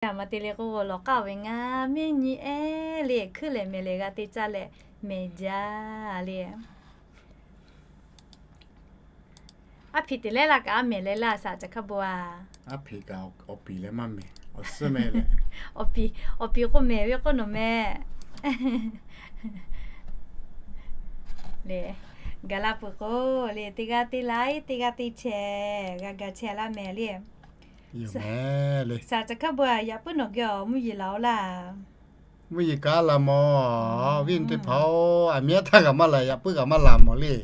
Aˬ ma te le k'o, lawˬ k'aˇ ve ngaˬ miˇ nyi ehˉ le, hkuiˉ lehˬ mehˍ lehˬ g'a te caˇ leh mehˍ jaˇ le. Aˉ hpiꞈ teꞈ leh laˇ kaꞈ aˉ mehˍ leh laˇ, saˍ caˬ hkaˇ bon a. Aˉ hpiꞈ kaꞈ awˬ piˍ leh maˇ mehˍ, awˬ suhˉ mehˍ leh. Awˬ piˍ, awˬ piˍ k'o mehˍ ve k'oˆ nawˬ mehˍ. Lehˬ, gaˬ la peuˬ k'o, lehˬ teˇ g'aˇ te laiˉ, teˇ g'aˇ te chehˇ, g'a ga chehˇ laˇ mehˍ le. Saˍ caˬ hkaˇ bon a, yaꞈ puiˉ nawˬ geh awˬ mvuhˇ yeˬ laˬ-oꞈ laˇ. Mvuhˇ yeˬ kaꞈ laˬ mawˬ, awˬ viˉ teˇ hpaˍ-oˬ, aˬ miˉ aˉ htaˇ kaꞈ maˇ laˬ, yaꞈ puiˉ kaꞈ maˇ laˬ mawˬ le.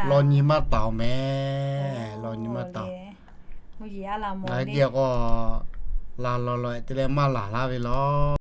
Law nyi maˇ taˍ-oˬ mehˍ, law nyi maˇ taˍ-oˬ. Ngaˬ hui geh k'o, laˬ lawˬ lawˬ-ehˍ te leh maˇ laˬ laˇ ve law.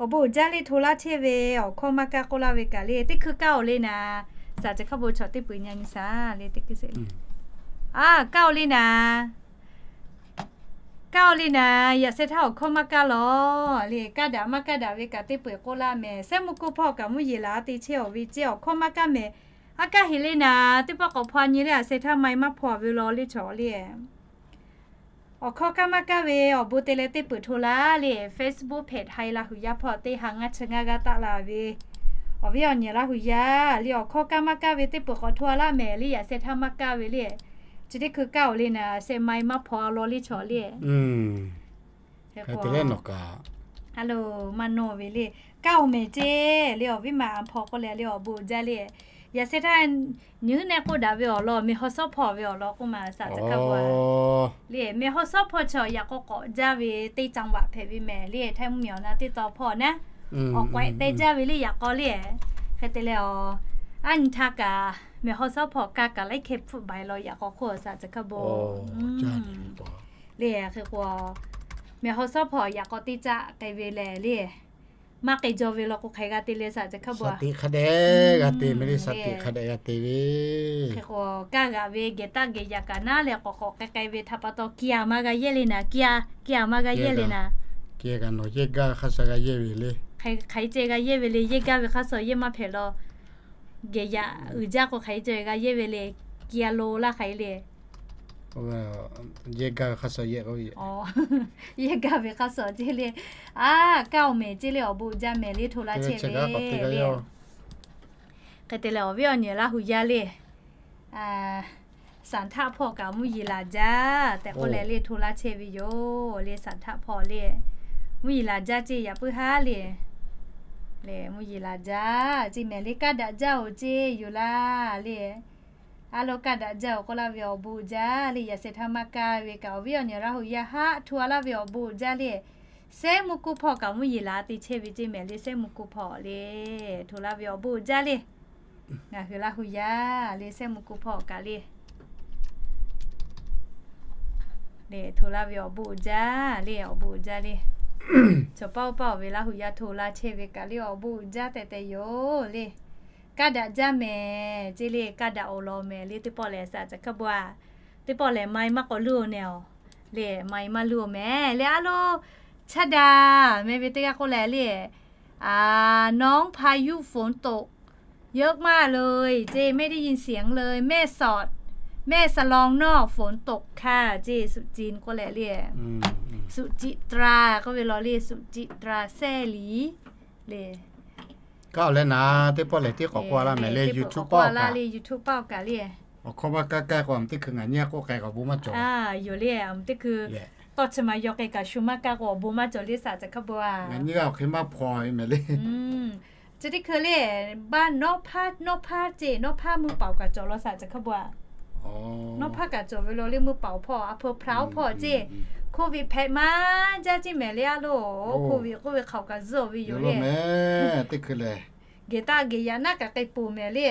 Awˬ bon uiˍ jaˇ le, hto laˇ chehˇ ve awˬ hkawˇ maˇ kaˇ k'oˆ laˇ ve kaꞈ le, teˇ hkui kaˇ-oˬ le naˍ. Saˍ caˬ hkaˇ bon chaw teˇ peuˬ nyi nyi shaˍ le teˇ hkui se. A, kaˇ-oˬ le naˍ. Kaˇ-oˬ le naˍ, yaꞈ sheh htaˇ awˬ hkawˇ maˇ kaˇ lawˬ le, kaˇ daꞈ maˇ kaˇ daꞈ ve kaꞈ teˇ peuˬ k'oˆ laˇ mehˍ. Sehˉ mvuhˇ kuˇ hpawˇ kaꞈ mvuhˇ yeˬ laˬ te chehˇ-oˬ ve ceˇ, awˬ hkawˇ maˇ kaˇ mehˍ. A kaˇ heˍ le naˍ, teˇ pawˆ k'awꞈ hpaw nyi le, yaꞈ sheh htaˇ maˇ maˇ hpaw ve law le chaw le. Awˬ hkawˇ kaˇ maˇ kaˇ ve awˬ bon te leh teˇ peuˬ hto laˇ le, Facebook page haiˬ Laˇ huˍ yaˇ hpawˇ teˇ ha ngaˇ chi ngaˇ g'aˇ taˆ la ve, awˬ viˉ awˬ nyi Laˇ huˍ yaˇ le, awˬ hkawˇ kaˇ maˇ kaˇ ve teˇ peuˬ k'awꞈ hto laˇ mehˍ le, yaꞈ sheh htaˇ maˇ kaˇ ve le. Chi teˇ hkui kaˇ-oˬ le naˍ, sheh maˇ maˇ hpaw law le chaw le. Hk'e te leh nawˬ kaꞈ, a lo, maˇ nawˇ ve le. Kaˇ-oˬ mehˍ ceˇ le, awˬ viˉ ma a hpaw k'oˆ leh le, awˬ bon uiˍ jaˇ le. Yaꞈ sheh htaˇ nyi huiˉ nehˆ k'oˆ daꞈ ve awˬ lawn, mehˬ haw shawˉ hpawˇ ve awˬ lawn k'oˆ ma, saˍ caˬ hkaˇ bon a le. Mehˬ haw shawˉ hpawˇ chaw yaꞈ k'aw k'awꞈ jaˇ ve teˇ caˇ vaꞈ hpehꞈ ve mehˍ le, htaiˇ mvuhˇ miˬ awˬ na teˇ taw hpawˇ naˉ, awˬ k'awehꞈ teh jaˇ ve le yaꞈ k'aw le. Hk'e te leh, a nyi htaˇ kaꞈ mehˬ haw shawˉ hpawˇ kaˇ kaꞈ laiˉ hkeh hpfuhˆ baiˬ law yaꞈ k'aw hk'oˆ, saˍ caˬ hk'a bon le. Hk'e k'o, mehˬ haw shawˉ hpawˇ yaꞈ k'aw teˇ caˆ k'ai ve lehˬ le, maˇ k'ai jaw ve law k'o hk'aˬ hk'e g'a te le, saˍ caˬ hk'a bon a. Hk'e k'o, kaˇ g'aꞈ ve geh taˇ geh yaꞈ kaꞈ naˉ leh k'awꞈ k'awꞈ k'ai k'ai ve htaꞈ pa taw kiˇ a maˇ g'a yehˇ le naˍ, kiˇ a, kiˇ a maˇ g'a yehˇ le naˍ. Kiˇ a kaꞈ nawˬ yehˇ gaˇ ve hk'aˇ suh g'a yehˇ ve le. Hk'e, hk'aˬ hk'e ceh g'a yehˇ ve le, yehˇ gaˇ ve hk'aˇ suh yehˇ maˇ hpehꞈ law. Geh yaꞈ uiˍ jaˇ k'o hk'aˬ hk'e ceh g'a yehˇ ve le, kiˇ a lo laˇ hk'aˬ hk'e le. Yehˇ gaˇ ve hk'aˇ suh yehˇ k'o, yehˇ gaˇ ve hk'aˇ suh ceˇ le. A, kaˇ-oˬ mehˍ ceˇ le, awˬ bon uiˍ jaˇ mehˍ le, hto laˇ chehˇ ve le. Hk'e te leh awˬ viˉ awˬ nyi Laˇ huˍ yaˇ le, saˍ htaˆ hpawˇ kaꞈ mvuhˇ yeˬ laˬ jaˇ tehꞈ k'oˆ leh le, hto laˇ chehˇ ve yoˬ le, saˍ htaˆ hpawˇ le. Mvuhˇ yeˬ laˬ jaˇ ceˇ yaꞈ puiˉ haˉ le. Lehˬ mvuhˇ yeˬ laˬ jaˇ ceˇ mehˍ le, kaˇ daꞈ jaˇ-oˬ ceˇ yoˬ laˇ le. A lo, kaˇ daꞈ jaˇ-oˬ k'oˆ laˇ ve awˬ bon uiˍ jaˇ le, yaꞈ sheh htaˇ maˇ kaˇ ve kaꞈ awˬ viˉ awˬ nyi Laˇ huˍ yaˇ haˆ hto a laˇ ve awˬ bon uiˍ jaˇ le. Sehˉ mvuhˇ kuˇ hpawˇ kaꞈ mvuhˇ yeˬ laˬ te chehˇ ve ceˇ mehˍ le, sehˉ mvuhˇ kuˇ hpawˇ le. Hto laˇ ve awˬ bon uiˍ jaˇ le. Ngaˬ hui Laˇ huˍ yaˇ le, sehˉ mvuhˇ kuˇ hpawˇ kaꞈ le. Le hto laˇ ve awˬ bon uiˍ jaˇ le, awˬ bon uiˍ jaˇ le. Chaw paˇ oˇ paˇ awˬ ve Laˇ hu yaˇ hto laˇ chehˇ ve kaꞈ le awˬ bon uiˍ jaˇ tehꞈ tehꞈ yoˬ le. Kaˇ daꞈ jaˇ mehˍ ceˇ le, kaˇ daꞈ awˬ lawn mehˍ le. Teˇ pawˆ lehˬ saˍ caˬ hkaˇ bon a, teˇ pawˆ lehˬ ไมค์ maˇ k'awꞈ luˇ-oˬ nehˬ awˬ le, ไมค์ maˇ luˇ-oˬ mehˍ le. A lo, chaˇ daꞈ mehˍ ve teˇ g'aˇ k'oˆ leh le, น้องพายุฝนตกเยอะมากเลย ceˇ, ไม่ได้ยินเสียงเลย แม่สอด แม่สลองนอกฝนตกค่ะ ceˇ, Suˆ Ciˇ k'oˆ leh le, Suˆ Ciˆ Tra k'oˆ ve law le, Suˆ Ciˆ Tra Sehˇ Liˍ le. Kaˇ leh naˍ, teˇ pawˆ lehˬ tiˉ k'awꞈ k'oˆ laˇ mehˍ le, YouTube paˆ kaꞈ le, YouTube paˆ kaꞈ le. Awˬ hkawˇ maˇ kaˇ kaˇ k'o, a mvuhˇ teˇ hkui ngaˬ nyi g'aˇ k'oˆ k'ai k'awꞈ bon maˇ cawˬ. Yoˬ le, a mvuhˇ teˇ hkui tawˇ chi ma yaw k'ai kaꞈ shu maˇ kaˇ k'o awˬ bon maˇ cawˬ le saˍ caˬ hkaˇ bon a. Ngaˬ nyi g'aˇ awˬ hk'e maˇ hpaw ve mehˍ le. Chi teˇ hkui le, baˆ nawˉ hpaˇ, nawˉ hpaˇ ceˇ, nawˉ hpaˇ mvuhˇ paoˍ kaꞈ cawˬ law saˍ caˬ hkaˇ bon a. Nawˉ hpaˇ kaꞈ cawˬ ve law le, mvuhˇ paoˍ hpawˇ a hpeu hpaˍ-oˬ hpawˇ ceˇ, โควิด hpehꞈ maˇ jaˇ ceˇ mehˍ le a lo. โควิด k'oˆ ve hk'aoˍ kaꞈ zuhˆ ve yoˬ le. Teˇ hkui lehˬ, geh taˇ geh yaꞈ naˉ kaꞈ k'ai peuˬ mehˍ le.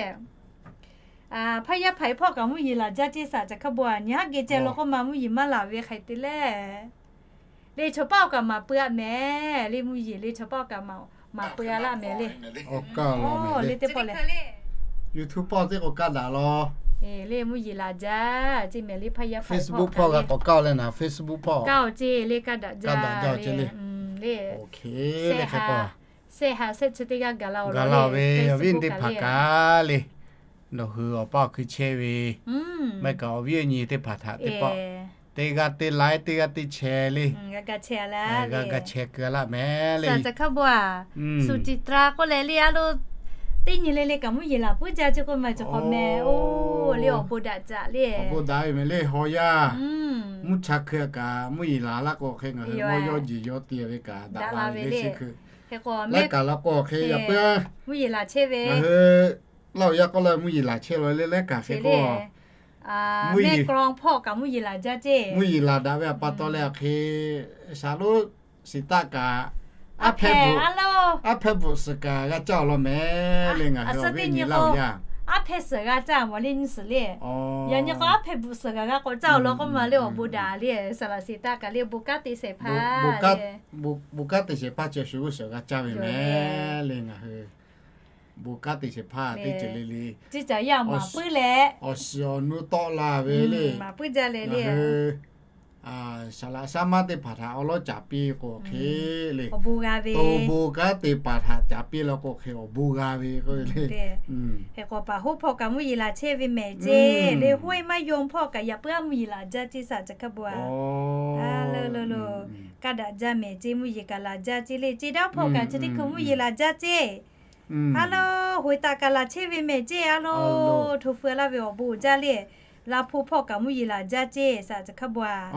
Hpaˇ yaˇ hpaˍ hpawˇ kaꞈ mvuhˇ yeˬ laˬ jaˇ ceˇ saˍ caˬ hkaˇ bon a. Nyi haˉ geh ceh law k'oˆ ma mvuhˇ yeˬ maˇ laˬ ve hk'ai te leh, le chaw paˇ awˬ kaꞈ maˍ peuˬ-a mehˍ le, mvuhˇ yeˬ le chaw paˇ awˬ kaꞈ maˍ peuˬ-a laˇ mehˍ le. Awˬ kaˇ law mehˍ le, teˇ pawˆ lehˬ YouTube paˆ teˇ k'o kaˇ daꞈ law le, mvuhˇ yeˬ laˬ jaˇ ceˇ mehˍ le. Hpaˇ yaˇ hpaˍ Facebook paˆ g'a k'awꞈ kaˇ-oˬ leh naˍ, Facebook paˆ kaˇ-oˬ ceˇ le, kaˇ daꞈ jaˇ le. Sehˆ ha sehˆ chi teˇ g'aˇ gaˬ la-oˬ ve awˬ viˉ teˇ hpaˍ kaꞈ le, nawˬ hui awˬ paˇ awˬ hkui chehˇ ve maˇ heˆ kaꞈ awˬ viˉ awˬ nyi teˇ hpaˍ htaꞈ teˇ pawˆ teˇ g'aˇ teˇ laiˉ teˇ g'aˇ teˇ chehˇ le, g'a ga chehˇ keu-a laˇ mehˍ le. Saˍ caˬ hkaˇ bon a, Suˆ Ciˆ Tra k'oˆ leh le a lo, teˇ nyi le le kaꞈ mvuhˇ yeˬ laˬ puiˉ jaˇ ceˇ k'oˆ ma cawˬ hk'awꞈ mehˍ. O, le awˬ bon daꞈ jaˇ le, awˬ bon daꞈ ve mehˍ le. Haw yaˇ mvuhˇ cha hkui kaꞈ mvuhˇ yeˬ laˬ laˇ k'o hk'e ngaˬ hui mawˇ yawˇ jeˬ yawˇ te ve kaꞈ daꞈ la ve le. Chi hkui laiˉ kaꞈ la k'o hk'e yaꞈ puiˉ mvuhˇ yeˬ laˬ chehˇ ve, ngaˬ hui Laˇ hu yaˇ k'oˆ la mvuhˇ yeˬ laˬ chehˇ la le laiˉ kaꞈ hk'e k'o, mehˇ k'aw hpawˇ kaꞈ mvuhˇ yeˬ laˬ jaˇ ceˇ. Mvuhˇ yeˬ laˬ daꞈ ve a pa taw leh a hk'e, shaˍ lonˉ shiˍ taˆ kaꞈ, a hpehˇ bvuhꞈ, a hpehˇ bvuhꞈ suhˍ kaꞈ g'a caˇ-oˬ law mehˍ le. Ngaˬ hui awˬ viˉ nyi Laˇ hu yaˇ a hpehˇ suhˍ g'a caˇ mawˬ le nyi suhˍ le. Yaꞈ nyi k'o a hpehˇ bvuhꞈ suhˍ kaꞈ g'a k'awꞈ caˇ-oˬ law k'oˆ ma le awˬ bon daꞈ le. Saˍ laꞈ shiˍ taˆ kaꞈ le bon kanˉ te shehˍ hpaˇ, bon kanˉ te shehˍ hpaˇ ceh shu g'uˇ suhˍ g'a caˇ ve mehˍ le. Ngaˬ hui bon kanˉ te shehˍ hpaˇ teˇ ceuˬ le le, ceˇ caˍ yaˇ maˍ puiˉ leh awˬ shiˍ awˬ nu tawˆ la ve le. Maˍ puiˉ jaˇ le le. Saˍ laꞈ shaˉ maˉ teˇ hpaˍ htaꞈ awˉ lawˉ caˍ piˇ k'o hk'e le, awˬ bon g'a ve, bon kanˉ te hpaˍ htaꞈ caˍ piˇ la k'o hk'e awˬ bon g'a ve k'oˆ ve le. Hk'e k'o paˍ hoˉ hpawˇ kaꞈ mvuhˇ yeˬ laˬ chehˇ ve mehˍ ceˇ le. Hoˉ-e maˇ yaw hpawˇ kaꞈ yaꞈ puiˉ a mvuhˇ yeˬ laˬ jaˇ ceˇ saˍ caˬ hkaˇ bon a. A lo lo lo, kaˇ daꞈ jaˇ mehˍ ceˇ, mvuhˇ yeˬ kaꞈ laˬ jaˇ ceˇ le. Ceˇ daˇ hpawˇ kaꞈ chi teˇ hkui mvuhˇ yeˬ laˬ jaˇ ceˇ. A lo, hoꞈ e taˍ kaꞈ laˬ chehˇ ve mehˍ ceˇ a lo. Hto feu laˇ ve awˬ bon uiˍ jaˇ le. Laˇ hpu hpawˇ kaꞈ mvuhˇ yeˬ laˬ jaˇ ceˇ saˍ caˬ hkaˇ bon a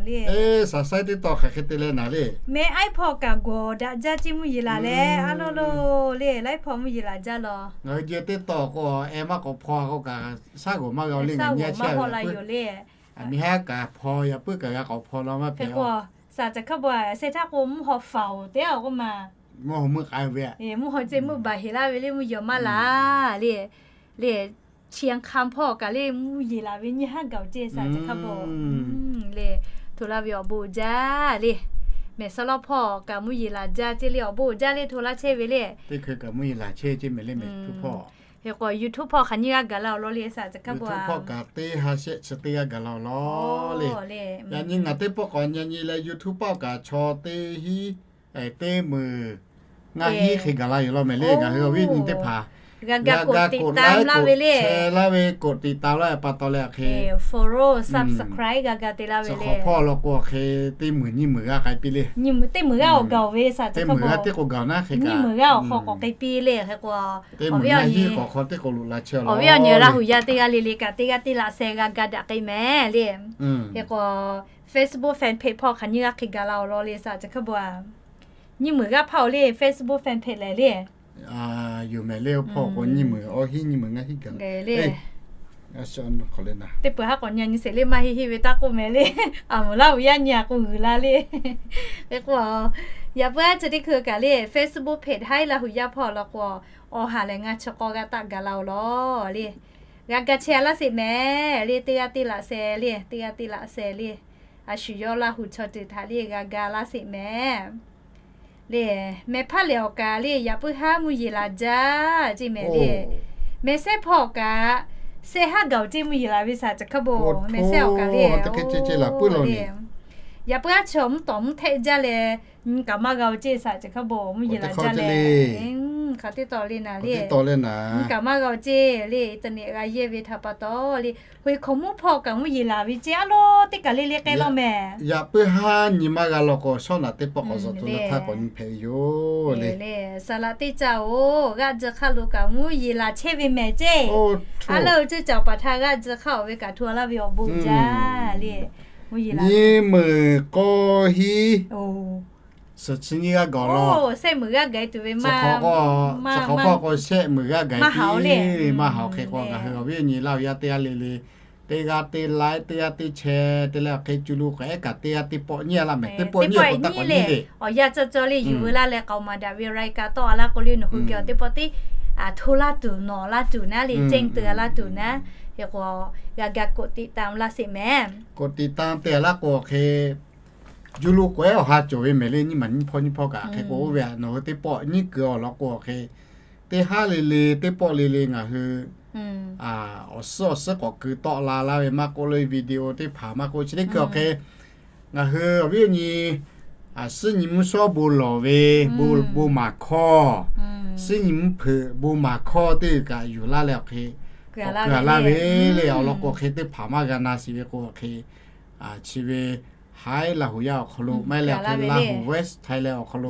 le. Saˍ saiˉ teˇ taw hk'aˬ hk'e te leh naˍ le, mehˍ aiˉ hpawˇ kaꞈ gawˬ daꞈ jaˇ ceˇ mvuhˇ yeˬ laˬ leh a lo lo le. Laiˉ hpawˇ mvuhˇ yeˬ laˬ jaˇ law. Ngaˬ hui jeh teˇ taw k'o, e maˇ k'awꞈ hpaw k'o kaꞈ, shaˉ g'oˍ maˇ g'a le, ngaˬ nyi a chehˇ ve yoˬ le. Miˬ haˉ kaꞈ hpaw, yaꞈ puiˉ kaꞈ g'a k'awꞈ hpaw law maˇ hpehꞈ k'o. Saˍ caˬ hkawˇ bon a, sheh htaˇ k'o mvuhˇ haw faˍ-oˬ tehꞈ k'oˆ ma. Mvuhˇ haw meuˇ k'ai ve, mvuhˇ haw ceˇ meuˇ baˬ heˍ laˇ ve le, mvuhˇ yeˬ maˇ laˬ le. Le, Chiang Kham hpawˇ kaꞈ le mvuhˇ yeˬ laˬ ve nyiˇ haˉ gaˬ-oˬ ceˇ saˍ caˬ hkawˇ bon le. Hto laˇ ve awˬ bon uiˍ jaˇ le. Mehˍ saˍ lawˉ hpawˇ kaꞈ mvuhˇ yeˬ laˬ jaˇ ceˇ le, awˬ bon uiˍ jaˇ le, hto laˇ chehˇ ve le. Teˇ hkui kaꞈ mvuhˇ yeˬ laˬ chehˇ ceˇ mehˍ le mehˍ hpu hpawˇ. Hk'e k'o YouTube hpawˇ hk'aˬ nyiˇ g'aˇ gaˬ la awˬ lawn le saˍ caˬ hkawˇ bon a. YouTube hpawˇ kaꞈ teˇ ha shehˆ chi teˇ g'aˇ gaˬ la awˬ lawn le. Yaꞈ nyi ngaˬ teˇ pawˆ k'awꞈ nyi nyi leh YouTube hpawˇ kaꞈ chaw teˇ hiˉ, teˇ meunˍ ngaˇ hiˉ hk'e gaˬ la yoˬ law mehˍ le. Ngaˬ hui awˬ viˉ nyi teˇ hpaˍ g'a ga koꞈ te taˍ laˇ ve le, koꞈ te taˍ laˇ ve pa taw leh hk'e, follow, subscribe g'a ga te laˇ ve le. Hk'awꞈ hpawˇ law k'o hk'e teˇ meunˍ nyiˇ meunˍ g'aˇ k'ai piˇ le. Nyiˇ meunˍ teˇ meunˍ g'aˇ awˬ gaˬ-oˬ ve saˍ caˬ hkawˇ bon. Teˇ k'o gaˬ naˉ hk'e, nyiˇ meunˍ g'aˇ awˬ hk'aw k'awꞈ k'ai piˇ le. Hk'e k'o, teˇ meunˍ nyiˇ hiˉ k'awꞈ hk'aw teˇ k'o loꞈ la chehˇ awˬ viˉ awˬ nyi Laˇ hu yaˇ teˇ g'aˇ le le kaꞈ teˇ g'aˇ teˇ laꞈ share g'a ga daꞈ k'ai mehˍ le. Hk'e k'o Facebook fan page hpawˇ hk'aˬ nyiˇ g'aˇ hk'e gaˬ la awˬ lawn le saˍ caˬ hkawˇ bon a. Nyiˇ meunˍ g'aˇ hpaˇ-oˬ le Facebook fan page lehˬ le. Yoˬ mehˍ le, oˇ hpawˇ k'o nyiˇ meunˍ, awˇ hiˉ nyiˇ meunˍ ngaˇ hiˉ gaˬ le. Teˇ peuˬ haˉ k'awꞈ nyi nyi sheˍ le, maˇ heˆ heˆ ve taˇ k'oˆ mehˍ le. A meuˬ Laˇ hu yaˇ nyi a k'o g'uiˬ la le. Hk'e k'o, yaꞈ puiˉ a chi teˇ hkui kaꞈ le Facebook page haiˉ Laˇ hu yaˇ hpawˇ law k'o, awˬ haˍ lehˬ ngaˇ chi k'awˇ g'aˇ taˆ gaˬ la awˬ lawn le. G'a ga chehˇ a laˇ sheˍ mehˍ le, teˇ g'aˇ teˇ laꞈ share le, teˇ g'aˇ teˇ laꞈ share le. A shu yawˇ Laˇ huˍ chaw ceuˬ htaꞈ le g'a ga laˇ sheˍ mehˍ. Le, mehˬ hpaˇ lehˬ awˬ kaˍ le, yaꞈ puiˉ haˉ mvuhˇ yeˬ laˬ jaˇ ceˇ mehˍ le. Mehˬ sehˉ hpawˇ awˬ kaˍ, sehˉ haˉ gaˬ-oˬ ceˇ mvuhˇ yeˬ laˬ ve saˍ ceˬ hk'a bon, mehˬ sehˉ awˬ kaˍ le, yaꞈ puiˉ haˉ chaw mvuhˇ tawˍ mvuhˇ htehˆ jaˇ leh, nyi kaꞈ maˇ g'a-oˬ ceˇ saˍ ceˬ hk'a bon, mvuhˇ yeˬ laˬ jaˇ leh, hk'a teˇ taw le naˍ le, nyi kaꞈ maˇ g'a-oˬ ceˇ le, internet g'a yehˇ ve htaꞈ pa taw le, hoꞈ e hkaoˍmonˇ hpawˇ kaꞈ mvuhˇ yeˬ laˬ ve ceˇ, a loˉ teˇ kaˬ le le k'ai law mehˍ. Yaꞈ puiˉ haˉ nyi maˇ g'a law k'o, shawˉ naꞈ teˇ pawˆ k'awꞈ zuhꞈ tuˬ le htaˇ k'awꞈ nyi hpehꞈ ve yoˬ le. Saˍ laꞈ teˇ caˇ-oˬ, g'aˆ ji hk'aˆ lo kaꞈ mvuhˇ yeˬ laˬ chehˇ ve mehˍ ceˇ. A leuˆ ceˇ caˍ paˍ htaˇ g'aˆ ji hk'aˆ-oˬ ve kaꞈ hto laˇ ve awˬ bon jaˇ le. Nyiˇ meunˍ k'awˇ hiˉ suhˍ chi nyiˇ g'aˇ gaˬ law. Sehˆ meunˍ g'aˇ gaˬ tuˬ ve maˇ, k'awꞈ k'o sehˆ meunˍ g'aˇ gaˬ piˇ ve maˇ haꞈ-oˬ le. Ngaˬ hui awˬ viˉ awˬ nyi Laˇ huˍ yaˇ teˇ g'aˇ le le, teˇ g'aˇ teˇ like, teˇ g'aˇ teˇ share te leh awˬ hk'e cu lo k'awꞈ ehˉ kaꞈ teˇ g'aˇ teˇ pawˆ nyiˇ a laˇ mehˍ. Teˇ pawˆ nyiˇ k'o taˇ k'awꞈ nyi le. Awˬ yanˇ cawˇ cawˇ le, yuˬ veu laˇ leh k'aoˍ maˍ daꞈ ve raiˍ kaꞈ tawˆ a laˇ k'o le, nawˬ hui geh awˬ teˇ pawˆ teˇ hto laˇ tuˬ nawˬ laˇ tuˬ naˉ le, ceˇ te a laˇ tuˬ naˉ, hk'e k'o g'a ga k'oꞈ tiꞈ tanˍ laˇ sheˍ mehˍ. K'oꞈ tiꞈ tanˍ te a laˇ k'o hk'e, cu lo k'awꞈ ehˉ awˬ ha cawˬ ve mehˍ le, nyiˇ maˬ nyiˇ hpawˇ nyiˇ hpawˇ kaꞈ hk'e k'o oˇ ve nawˬ hui teˇ pawˆ nyiˇ kuiˬ awˬ lawn k'o hk'e, teˇ haˉ le le teˇ pawˆ le le ngaˬ hui awˬ suhˉ awˬ suhˉ k'awꞈ keu tawˆ la laˇ ve maˇ k'oˆ le, video teˇ hpaˍ maˇ k'oˆ chi teˇ hkui awˬ hk'e, ngaˬ hui awˬ viˉ awˬ nyi suhˉ nyi mvuhˇ shawˉ bon lawˬ ve, bon maˍ hkawˇ, suhˉ nyi mvuhˇ hpeuꞈ bon maˍ hkawˇ teˇ g'uiˬ kaꞈ yuˬ laˇ leh awˬ hk'e k'awꞈ keu a laˇ ve le. Awˬ lawn k'o hk'e teˇ hpaˍ maˇ g'a na shiˍ ve k'o hk'e, chi ve Hi Laˇ huˍ yaˇ awˬ hk'aw lo maˇ heˆ leh awˬ hk'e Laˇ huˍ Voice Thailand awˬ hk'aw lo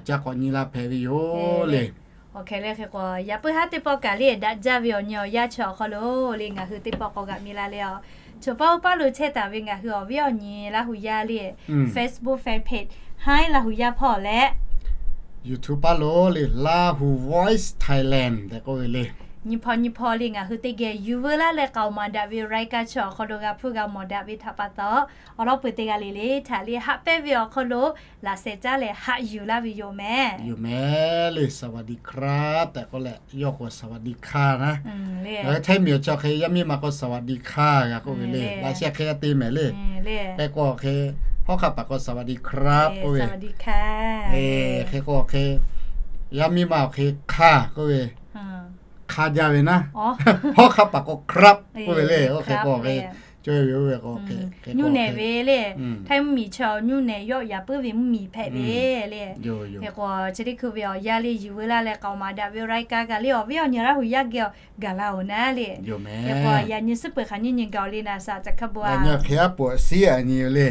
ca k'awꞈ nyi la hpehꞈ ve yoˬ le. Awˬ hk'e le hk'e k'o, yaꞈ puiˉ haˉ teˇ pawˆ kaꞈ le daꞈ jaˇ ve awˬ nyi awˬ yanˇ chi awˬ hk'aw lo le ngaˬ hui teˇ pawˆ k'awꞈ g'aꞈ mi la le a. Choˬ paˇ oˇ paˇ lo chehˇ taˍ ve ngaˬ hui awˬ viˉ awˬ nyi Laˇ huˍ yaˇ le, Facebook fan page Hi Laˇ huˍ yaˇ hpawˇ leh YouTube paˇ lo le Laˇ huˍ Voice Thailand tehꞈ k'oˆ ve le. Nyi hpawˇ nyi hpawˇ le ngaˬ hui teˇ geh yuˬ veu laˇ leh k'aoˍ maˍ daꞈ ve raiˍ kaꞈ chi awˬ hk'aw lo g'a hpuˇ g'a mawˬ daꞈ ve htaꞈ pa taw, awˬ lawn peuˬ teˇ g'aˇ le le htaꞈ le haꞈ pehnˇ ve awˬ hk'aw lo laꞈ sheh caˉ leh haꞈ yuˬ laˇ ve yoˬ mehˍ. Yoˬ mehˍ le, สวัสดีครับ tehꞈ k'oˆ leh yawˇ k'o สวัสดีค่ะ naˉ. Ngaˬ hui Htaiˇ miˬ awˬ chi awˬ hk'e yaˇ miˇ ma k'o สวัสดีค่ะ g'a k'oˆ ve le. Laꞈ sheh hk'e g'a te mehˍ le. Hk'e k'o awˬ hk'e, hawˉ hk'aˆ paˍ k'o สวัสดีครับ k'oˆ ve. Hk'e k'o awˬ hk'e, yaˇ miˇ ma awˬ hk'e ค่ะ k'oˆ ve. ค่ะ jaˇ ve naˉ. Hawˉ hk'aˆ paˍ k'o ครับ k'oˆ ve le. Oˇ hk'e k'o awˬ hk'e, cawˇ ve oˇ ve k'o, nyuˇ nehˬ ve le. Htaiˇ mvuhˇ miˬ chi awˬ nyuˇ nehˬ yawˇ yaꞈ puiˉ ve mvuhˇ miˬ hpehꞈ ve le. Hk'e k'o chi teˇ hkui ve awˬ yanˇ le yuˬ veu laˇ leh k'aoˍ maˍ daꞈ ve raiˍ kaꞈ le awˬ viˉ awˬ nyi Laˇ huˍ yaˇ geh gaˬ la-oˬ naˉ le. Hk'e k'o yaꞈ nyi suhˉ peuˬ hk'aˬ nyiˇ nyi gaˬ-oˬ le naˍ saˍ caˬ hk'a bon a. Hk'e a poꞈ shiˉ a nyi le.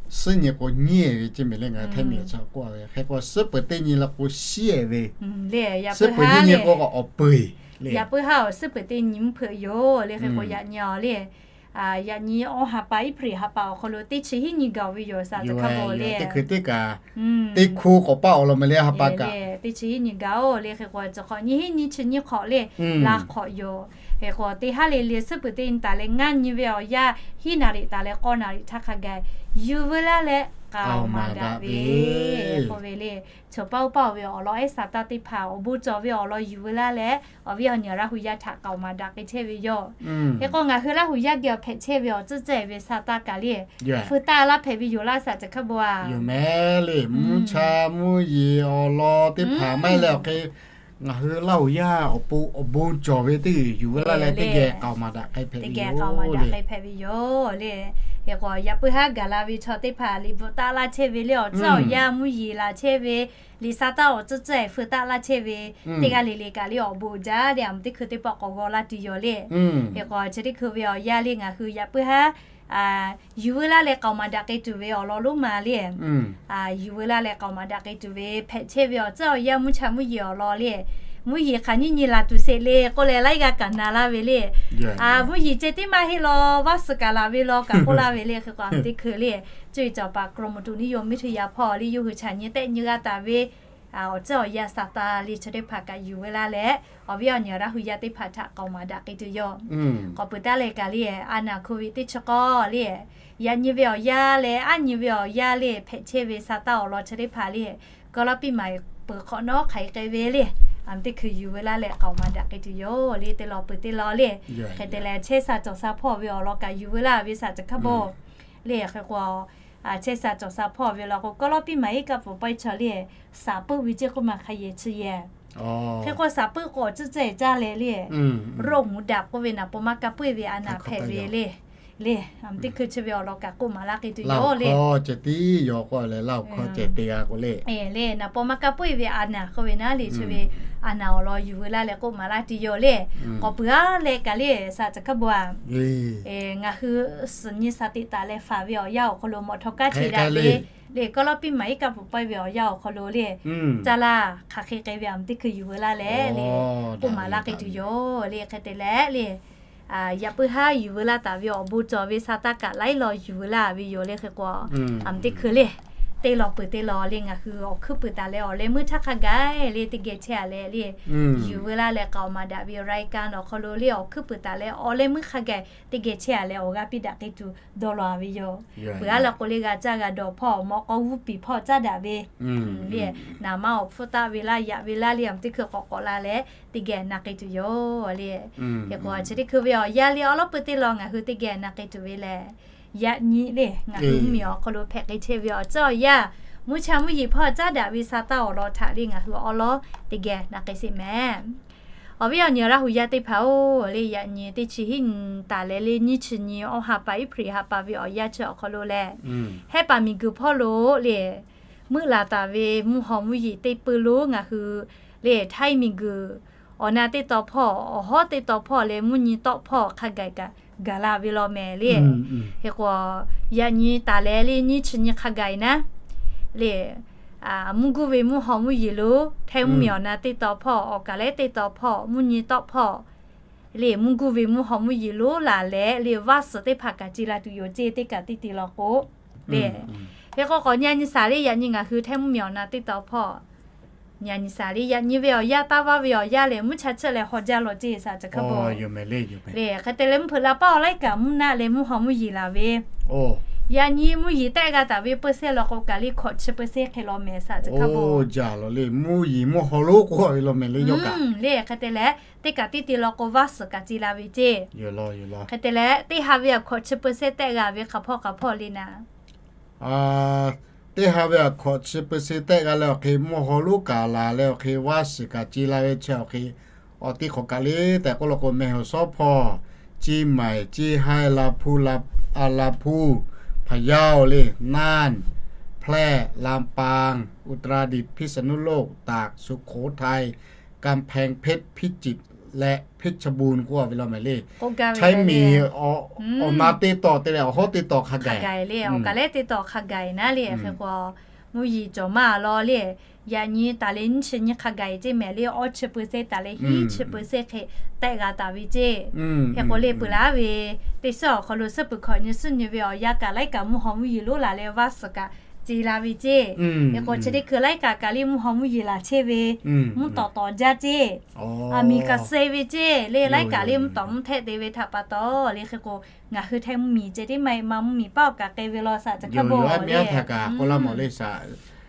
Suhˉ nyi k'o nyiˇ ehˍ ve ceˇ mehˍ le ngaˬ hui Htaiˇ miˬ awˬ chi k'oˆ ve. Hk'e k'o suhˉ peuˬ teˇ nyi la k'o shiˉ ehˍ ve. Suhˉ peuˬ nyiˇ nyi k'o awˬ peuˬ le. Yaꞈ puiˉ haˉ awˬ suhˉ peuˬ teˇ nyi mvuhˇ hpeuꞈ yoˬ le. Hk'e k'o yaꞈ nyi awˬ le, yaꞈ nyi awˬ ha pa April ha pa awˬ hk'aw lo teˇ chi hiˉ nyi gaˬ ve yoˬ saˍ caˬ hk'a bon le. Teˇ hkui teˇ kaꞈ teˇ hko k'awꞈ paˆ awˬ lawn mehˍ le ha pa kaꞈ. Teˇ chi hiˉ nyi gaˬ-oˬ le. Hk'e k'o chi hk'awꞈ nyi hiˉ nyi chi nyi hk'awꞈ le, la hk'awꞈ yoˬ. Hk'e k'o teˇ haˉ le le suhˉ peuˬ teˇ nyi taˍ leh ngaˇ nyi ve awˬ yanˇ hiˉ naˍ riˍ taˍ leh k'awˇ naˍ riˍ htaˇ hk'a gaˬ yuˬ veu laˇ leh k'aoˍ maˍ daꞈ ve k'oˆ ve le. Choˬ paˇ oˇ paˇ-oˬ ve awˬ lawn ehˉ saˍ taˇ teˇ hpaˍ awˬ bon cawˬ ve awˬ lawn yuˬ veu laˇ leh awˬ viˉ awˬ nyi Laˇ huˍ yaˇ htaꞈ k'aoˍ maˍ daꞈ k'ai chehˇ ve yoˬ. Hk'e k'o ngaˬ hui Laˇ huˍ yaˇ geh awˬ hpehꞈ chehˇ ve awˬ tcuhˉ cehˇ ve saˍ taˇ kaꞈ le, hpu taˆ laˇ hpehꞈ ve yoˬ laˇ saˍ caˬ hk'a bon a. Yoˬ mehˍ le, mvuhˇ cha mvuhˇ yeˬ awˬ lawn teˇ hpaˍ maˇ heˆ leh awˬ hk'e ngaˬ hui Laˇ huˍ yaˇ awˬ pon awˬ bon cawˬ ve teˇ g'uiˬ yuˬ veu laˇ leh teˇ geh k'aoˍ maˍ daꞈ k'ai hpehꞈ ve yoˬ le. Hk'e k'o yaꞈ puiˉ haˉ gaˬ la ve chaw teˇ hpaˍ liꞈ bvuhꞈ taˆ laˇ chehˇ ve le awˬ tcuhˉ awˬ yanˇ mvuhˇ yeˬ laˬ chehˇ ve liꞈ saˍ taˇ awˬ tcuhˉ cehˇ hpu taˆ laˇ chehˇ ve teˇ g'aˇ le le kaꞈ le awˬ bon jaˇ le a mvuhˇ teˇ hkui teˇ pawˆ k'awꞈ g'aw laˇ tuˬ yoˬ le. Hk'e k'o chi teˇ hkui ve awˬ yanˇ le ngaˬ hui yaꞈ puiˉ haˉ yuˬ veu laˇ leh k'aoˍ maˍ daꞈ k'ai tuˬ ve awˬ lawn lonˉ ma le. Yuˬ veu laˇ leh k'aoˍ maˍ daꞈ k'ai tuˬ ve hpehꞈ chehˇ ve awˬ tcuhˉ awˬ yanˇ mvuhˇ cha mvuhˇ yeˬ awˬ lawn le, mvuhˇ yeˬ hk'aˬ nyiˇ nyi laˬ tuˬ sheˍ le k'oˆ leh laiˉ g'aˇ kaꞈ na laˇ ve le. Mvuhˇ yeˬ ceh tiˉ maˇ heˆ law, vaˇ suhˍ kaꞈ laˬ ve law kaꞈ k'oˆ laˇ ve le. Hk'e k'o a mvuhˇ teˇ hkui le, cuˇ yiˍ cawˬ paˍ กรมอุตุนิยมวิทยา hpawˇ le yawˇ hui chaꞈ nyi tehˆ nyi g'a taˍ ve awˬ tcuhˉ awˬ yanˇ saˍ taˇ le chi teˇ hpaˍ kaꞈ yuˬ veu laˇ leh awˬ viˉ awˬ nyi Laˇ huˍ yaˇ teˇ hpaˍ htaꞈ k'aoˍ maˍ daꞈ k'ai tuˬ yoˬ. K'awꞈ peuˬ taˉ leh kaꞈ le a naˍ โควิด teˇ chi k'awˇ le, yaꞈ nyi ve awˬ yanˇ leh aˉ nyi ve awˬ yanˇ le hpehꞈ chehˇ ve saˍ taˇ awˬ lawn chi teˇ hpaˍ le, kawˇ lawˉ piˇ maˍ peuˬ hk'awꞈ nawˉ hk'aˬ hk'e k'ai ve le, a mvuhˇ teˇ hkui yuˬ veu laˇ leh k'aoˍ maˍ daꞈ k'ai tuˬ yoˬ le. Teˇ law peuˬ teˇ law le, hk'e te leh chehˇ saˍ cawˬ saˍ hpawˇ ve awˬ lawn kaꞈ yuˬ veu laˇ ve saˍ caˬ hk'a bon Le hk'e k'o, chehˇ sha cawˬ sha hpawˇ ve law k'o, kawˇ lawˇ piˇ maˍ iˉ kaˆ pfuhˍ pawehˇ chaw le, saˍ puiˆ ve ceˇ k'oˆ ma hk'a yehˬ chi yehˬ. Hk'e k'o saˍ puiˆ k'awꞈ tcuhˉ cehˬ caˇ leh le, roˆ mvuhˍ daꞈ k'oˆ ve naˍ paw maˇ ka puiˆ ve a naˍ hpehꞈ ve le. Le, a mvuhˇ teˇ hkui chi ve awˬ lawn kaꞈ k'oˆ maˍ laˇ k'ai tuˬ yoˬ le. Ceh tiˉ yaw k'o leh laˇ awˬ hkawˇ ceh te g'a k'o le. Le, naˍ paw maˇ ka puiˆ ve a naˍ k'oˆ ve naˉ le, chi ve a naˍ awˬ lawn yuˬ veu laˇ leh k'oˆ maˍ laˇ tuˬ yoˬ le. K'awꞈ puiˬ a leh kaꞈ le, sha caˬ hkaˉ bon a, ngaˬ hui suhˍ nyi sha teꞈ taˍ leh faˍ ve awˬ yanˇ awˬ hk'aw lo mawꞈ htaw kaˉ te daꞈ ve le, kawˇ lawˇ piˇ maˍ iˉ kaˆ pfuhˍ pawehˇ ve awˬ yanˇ awˬ hk'aw lo le, caˇ laˇ hk'aˬ hk'e k'ai ve a mvuhˇ teˇ hkui yuˬ veu laˇ leh le, k'oˆ maˍ laˇ k'ai tuˬ yoˬ le. Hk'e te leh le, yaꞈ puiˉ haˉ yuˬ veu laˇ taˍ ve awˬ bon cawˬ ve sha taˇ kaꞈ laiˉ law yuˬ veu laˇ ve yoˬ le. Hk'e k'o, a mvuhˇ teˇ hkui le, teˇ law peuˬ teˇ law le ngaˬ hui awˬ hkuiˉ puiˍ taˍ leh awˬ leh meuˇ htaˇ hk'a gaˬ le teˇ geh chehˇ a leh le, yuˬ veu laˇ leh k'aoˍ maˍ daꞈ ve รายการ awˬ hk'aw lo le awˬ hkuiˉ puiˍ taˍ leh awˬ leh meuˇ hk'a gaˬ teˇ geh chehˇ a leh awˬ g'aˇ piˇ daꞈ k'ai tuˬ dawˇ law a ve yoˬ. Peuˬ a leh k'o le g'a caˇ g'a dawˬ hpawˇ mawꞈ k'aw g'uˇ piˍ hpawˇ caˇ daꞈ ve le, naˍ ma awˬ hpfuhˇ taˆ ve laˇ yaꞈ ve laˇ le a mvuhˇ teˇ hkui k'awꞈ k'awꞈ la leh teˇ geh na k'ai tuˬ yoˬ le. Hk'e k'o chi teˇ hkui ve awˬ yanˇ le awˉ lawˉ peuˬ teˇ law ngaˬ hui teˇ geh na k'ai tuˬ ve lehˬ, yaꞈ nyi le ngaˬ hui mvuhˇ miˬ awˬ hk'aw lo hpehꞈ k'ai chehˇ ve awˬ ceuˬ awˬ yanˇ, mvuhˇ cha mvuhˇ yeˬ hpawˇ caˇ daꞈ ve sha taˇ awˬ lawn htaꞈ le ngaˬ hui awˉ lawˉ teˇ geh na k'ai sheˍ mehˍ. Awˬ viˉ awˬ nyi Laˇ huˍ yaˇ teˇ hpaˍ-oˬ le, yaꞈ nyi teˇ chi hiˉ nyi taˍ leh le nyiˇ chi nyi awˬ ha pa April ha pa ve awˬ yanˇ chi awˬ hk'aw lo lehˬ, Hehˉ paˍ miˬ guiˬ hpawˇ lo le meuˆ laˬ taˍ ve mvuhˇ haw mvuhˇ yeˬ teˇ peu lonˉ ngaˬ hui le Htaiˇ miˬ guiˬ awˬ na teˇ taw hpawˇ awˬ hawˉ teˇ taw hpawˇ leh mvuhˇ nyi tawˆ hpawˇ hk'a gaˬ kaꞈ gaˬ la ve law mehˍ le. Hk'e k'o, yaꞈ nyi taˍ leh le nyiˇ chi nyi hk'a gaˬ naˉ le, mvuhˇ guˇ ve mvuhˇ haw mvuhˇ yeˬ lonˉ Htaiˇ mvuhˇ miˬ awˬ na teˇ taw hpawˇ awˬ kaˬ leh teˇ taw hpawˇ mvuhˇ nyi tawˆ hpawˇ le mvuhˇ guˇ ve mvuhˇ haw mvuhˇ yeˬ lonˉ laˬ leh le vaˇ suhˍ teˇ hpaˍ kaꞈ ce la tuˬ yoˬ ceˇ teˇ kaꞈ teˇ te law k'o le. Hk'e k'o k'awꞈ nyi a nyi shaˍ le yaꞈ nyi ngaˬ hui Htaiˇ mvuhˇ miˬ awˬ na teˇ taw hpawˇ nyi a nyi shaˍ le yaꞈ nyi ve awˬ yanˇ taˇ vaˇ ve awˬ yanˇ lehˬ mvuhˇ cha chehˇ leh haw jaˇ law ceˇ sha caˬ hkaˉ bon le. Hk'e te leh mvuhˇ hpeuꞈ la paˉ awˬ laiˉ kaꞈ mvuhˇ naˆ leh mvuhˇ haw mvuhˇ yeˬ laˬ ve, yaꞈ nyi mvuhˇ yeˬ tehˆ g'a taˍ ve เปอร์เซ็นต์ law k'o kaˬ le hkawꞈ chi เปอร์เซ็นต์ hk'e law mehˍ sha caˬ hkaˉ bon jaˇ law le. Mvuhˇ yeˬ mvuhˇ haw lonˉ k'oˆ ve law mehˍ le yawˇ kaꞈ le. Hk'e te leh teˇ kaꞈ teˇ te law k'o vaˇ suhˍ kaꞈ ce la ve ceˇ. Hk'e te leh teˇ ha ve a hkawꞈ chi เปอร์เซ็นต์ tehˆ g'a ve hk'aˬ hpawˇ hk'aˬ hpawˇ le naˍ. Teˇ ha ve a hkawꞈ chi เปอร์เซ็นต์ tehˆ g'a leh awˬ hk'e mvuhˇ haw lonˉ kaꞈ laˬ leh awˬ hk'e vaˇ suhˍ kaꞈ ce la ve chi awˬ hk'e awˬ te hk'awꞈ kaˬ le tehꞈ k'oˆ law k'o, Mehˍ hawˍ sawˉ hpawˇ, Ciˇ maiˍ, Ciˇ haiˇ, Laˇ hpuˇ, Laˇ, a, Laˇ hpuˇ, Hpaˍ yaˇ le, Nanˇ, Hplehˆ, Lamˇ paˍ, Uˍtaˍraˍdiꞈ, Hpiˇsaˍnuˆloˆ, Taˍ, Suˍhk'oˍhtaˆ, Kanˇhpehˇ, Hpeˇ, Hpiˇciˍ leh Hpeˇchawˇbun k'oˆ ve law mehˍ le. Htaiˇ miˬ awˬ na teˇ taw te leh awˬ hawˉ teˇ taw hk'a gaˬ le, awˬ kaˬ leh teˇ taw hk'a gaˬ naˉ le. Hk'e k'o mvuhˇ yeˬ cawˬ maˇ law le. Yaꞈ nyi taˍ leh nyiˇ chi nyi hk'a gaˬ ceˇ mehˍ le, awˇ chi เปอร์เซ็นต์ taˍ leh hiˉ chi เปอร์เซ็นต์ hk'e tehˆ g'a taˍ ve ceˇ. Hk'e k'o le peuˬ laˇ ve teˇ suhˉ awˬ hk'aw lo suhˉ peuˬ hkawꞈ nyi suhˉ nyi ve awˬ yanˇ kaꞈ laiˉ kaꞈ mvuhˇ haw mvuhˇ yeˬ lonˉ laˬ leh vaˇ suhˍ kaꞈ ce la ve ceˇ. Hk'e k'o chi teˇ hkui laiˉ kaꞈ kaˬ le mvuhˇ haw mvuhˇ yeˬ laˬ chehˇ ve mvuhˇ tawˍ tawˍ jaˇ ceˇ. Aˬ miˍ kaꞈ suh ve ceˇ le, laiˉ kaꞈ le mvuhˇ tawˍ mvuhˇ htehˆ te ve htaꞈ pa taw le. Hk'e k'o ngaˬ hui Htaiˇ mvuhˇ miˬ ceh tiˉ maˇ heˆ ma mvuhˇ miˬ paˉ awˬ kaꞈ k'ai ve law sha caˬ hkaˉ bon le. Htaꞈ kaꞈ k'oˆ laˇ mawˬ le,